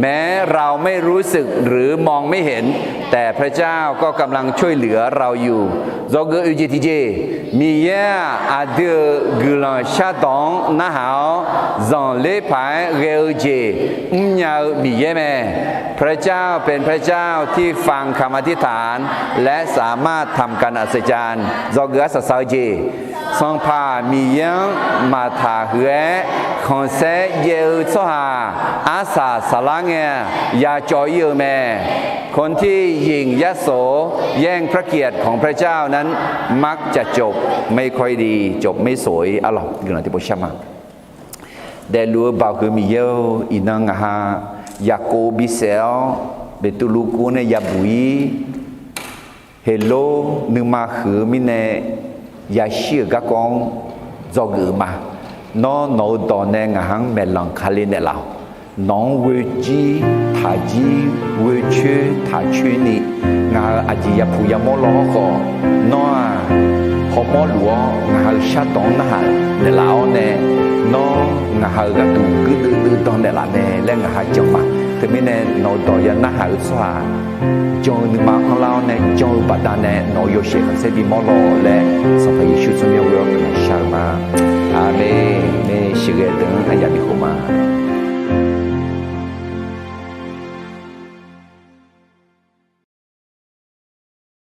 แม้เราไม่รู้สึกหรือมองไม่เห็น แต่พระเจ้าก็กำลังช่วยเหลือเราอยู่ Dzawgeuf oeq jeq tiqjeq, Miqyaer-aq, aqdui-euq guiqlanq shardawq-anr narhaq-awr, zanqler paq-aer ghae-eu jeq mrnya-eu Miqyaer mae. พระเจ้าเป็นพระเจ้าที่ฟังคำอธิษฐาน และสามารถทำการอัศจรรย์ Dzawgeuf arsaq saq-eu jeq, Sanqpaq Miqyaer-anr maqtaq huiq-aer khanqsaer jaev-eu tsawrhaq arsaq saqlar ngae-aq, yacawv ir-eu mae. คนที่หยิ่งยโสแย่งพระเกียรติของพระเจ้านั้น มักจะจบไม่ค่อยดี จบไม่สวย Arlawq, guiqlanq tiqpov shar ma. Daefluf-eu baoq huiq Miqyaer-or, iqnan ngaq ha Yaqkov bisaef-awr, Beqtuvluv kuv-anr nae yabuq-ir, Heqlor nuima huiq-eu mirnae yashir-euq garkawv-anr dzawgeuf-eu ma. Nawr nawq-eu dawq nae ngaq ha-anr maeqlanq kale naeqlaf-awq. Nawq-anr ghoejir taqjir, ghoecoer taqcoer ni, ngaq-euq aqjeq yapuq yamawr law hawrkhawf, nawr-aq, hawmawr luf-awr ngaq ha-euq shardawq-anr narhaq naeqlaf-awr nae, nawr ngaq ha-euq gharduq guirdeuv deuv dan naeqlaf mae laer ngaq ha jan ma. Teumirnae nawq-eu dawq ya narhaq-eu tsawrhaq jan-eu nuima anrlar-awr nae, jan-eu baqdanae nawq-euq yawshaef khanqsaer bimawr law laer, Sanqpaq Yeqsur tsawrmyanr ghoe-awr guiqlanq shar-eu ma. Aqmeq. Sheuqghae deuq-anr aqyaf bi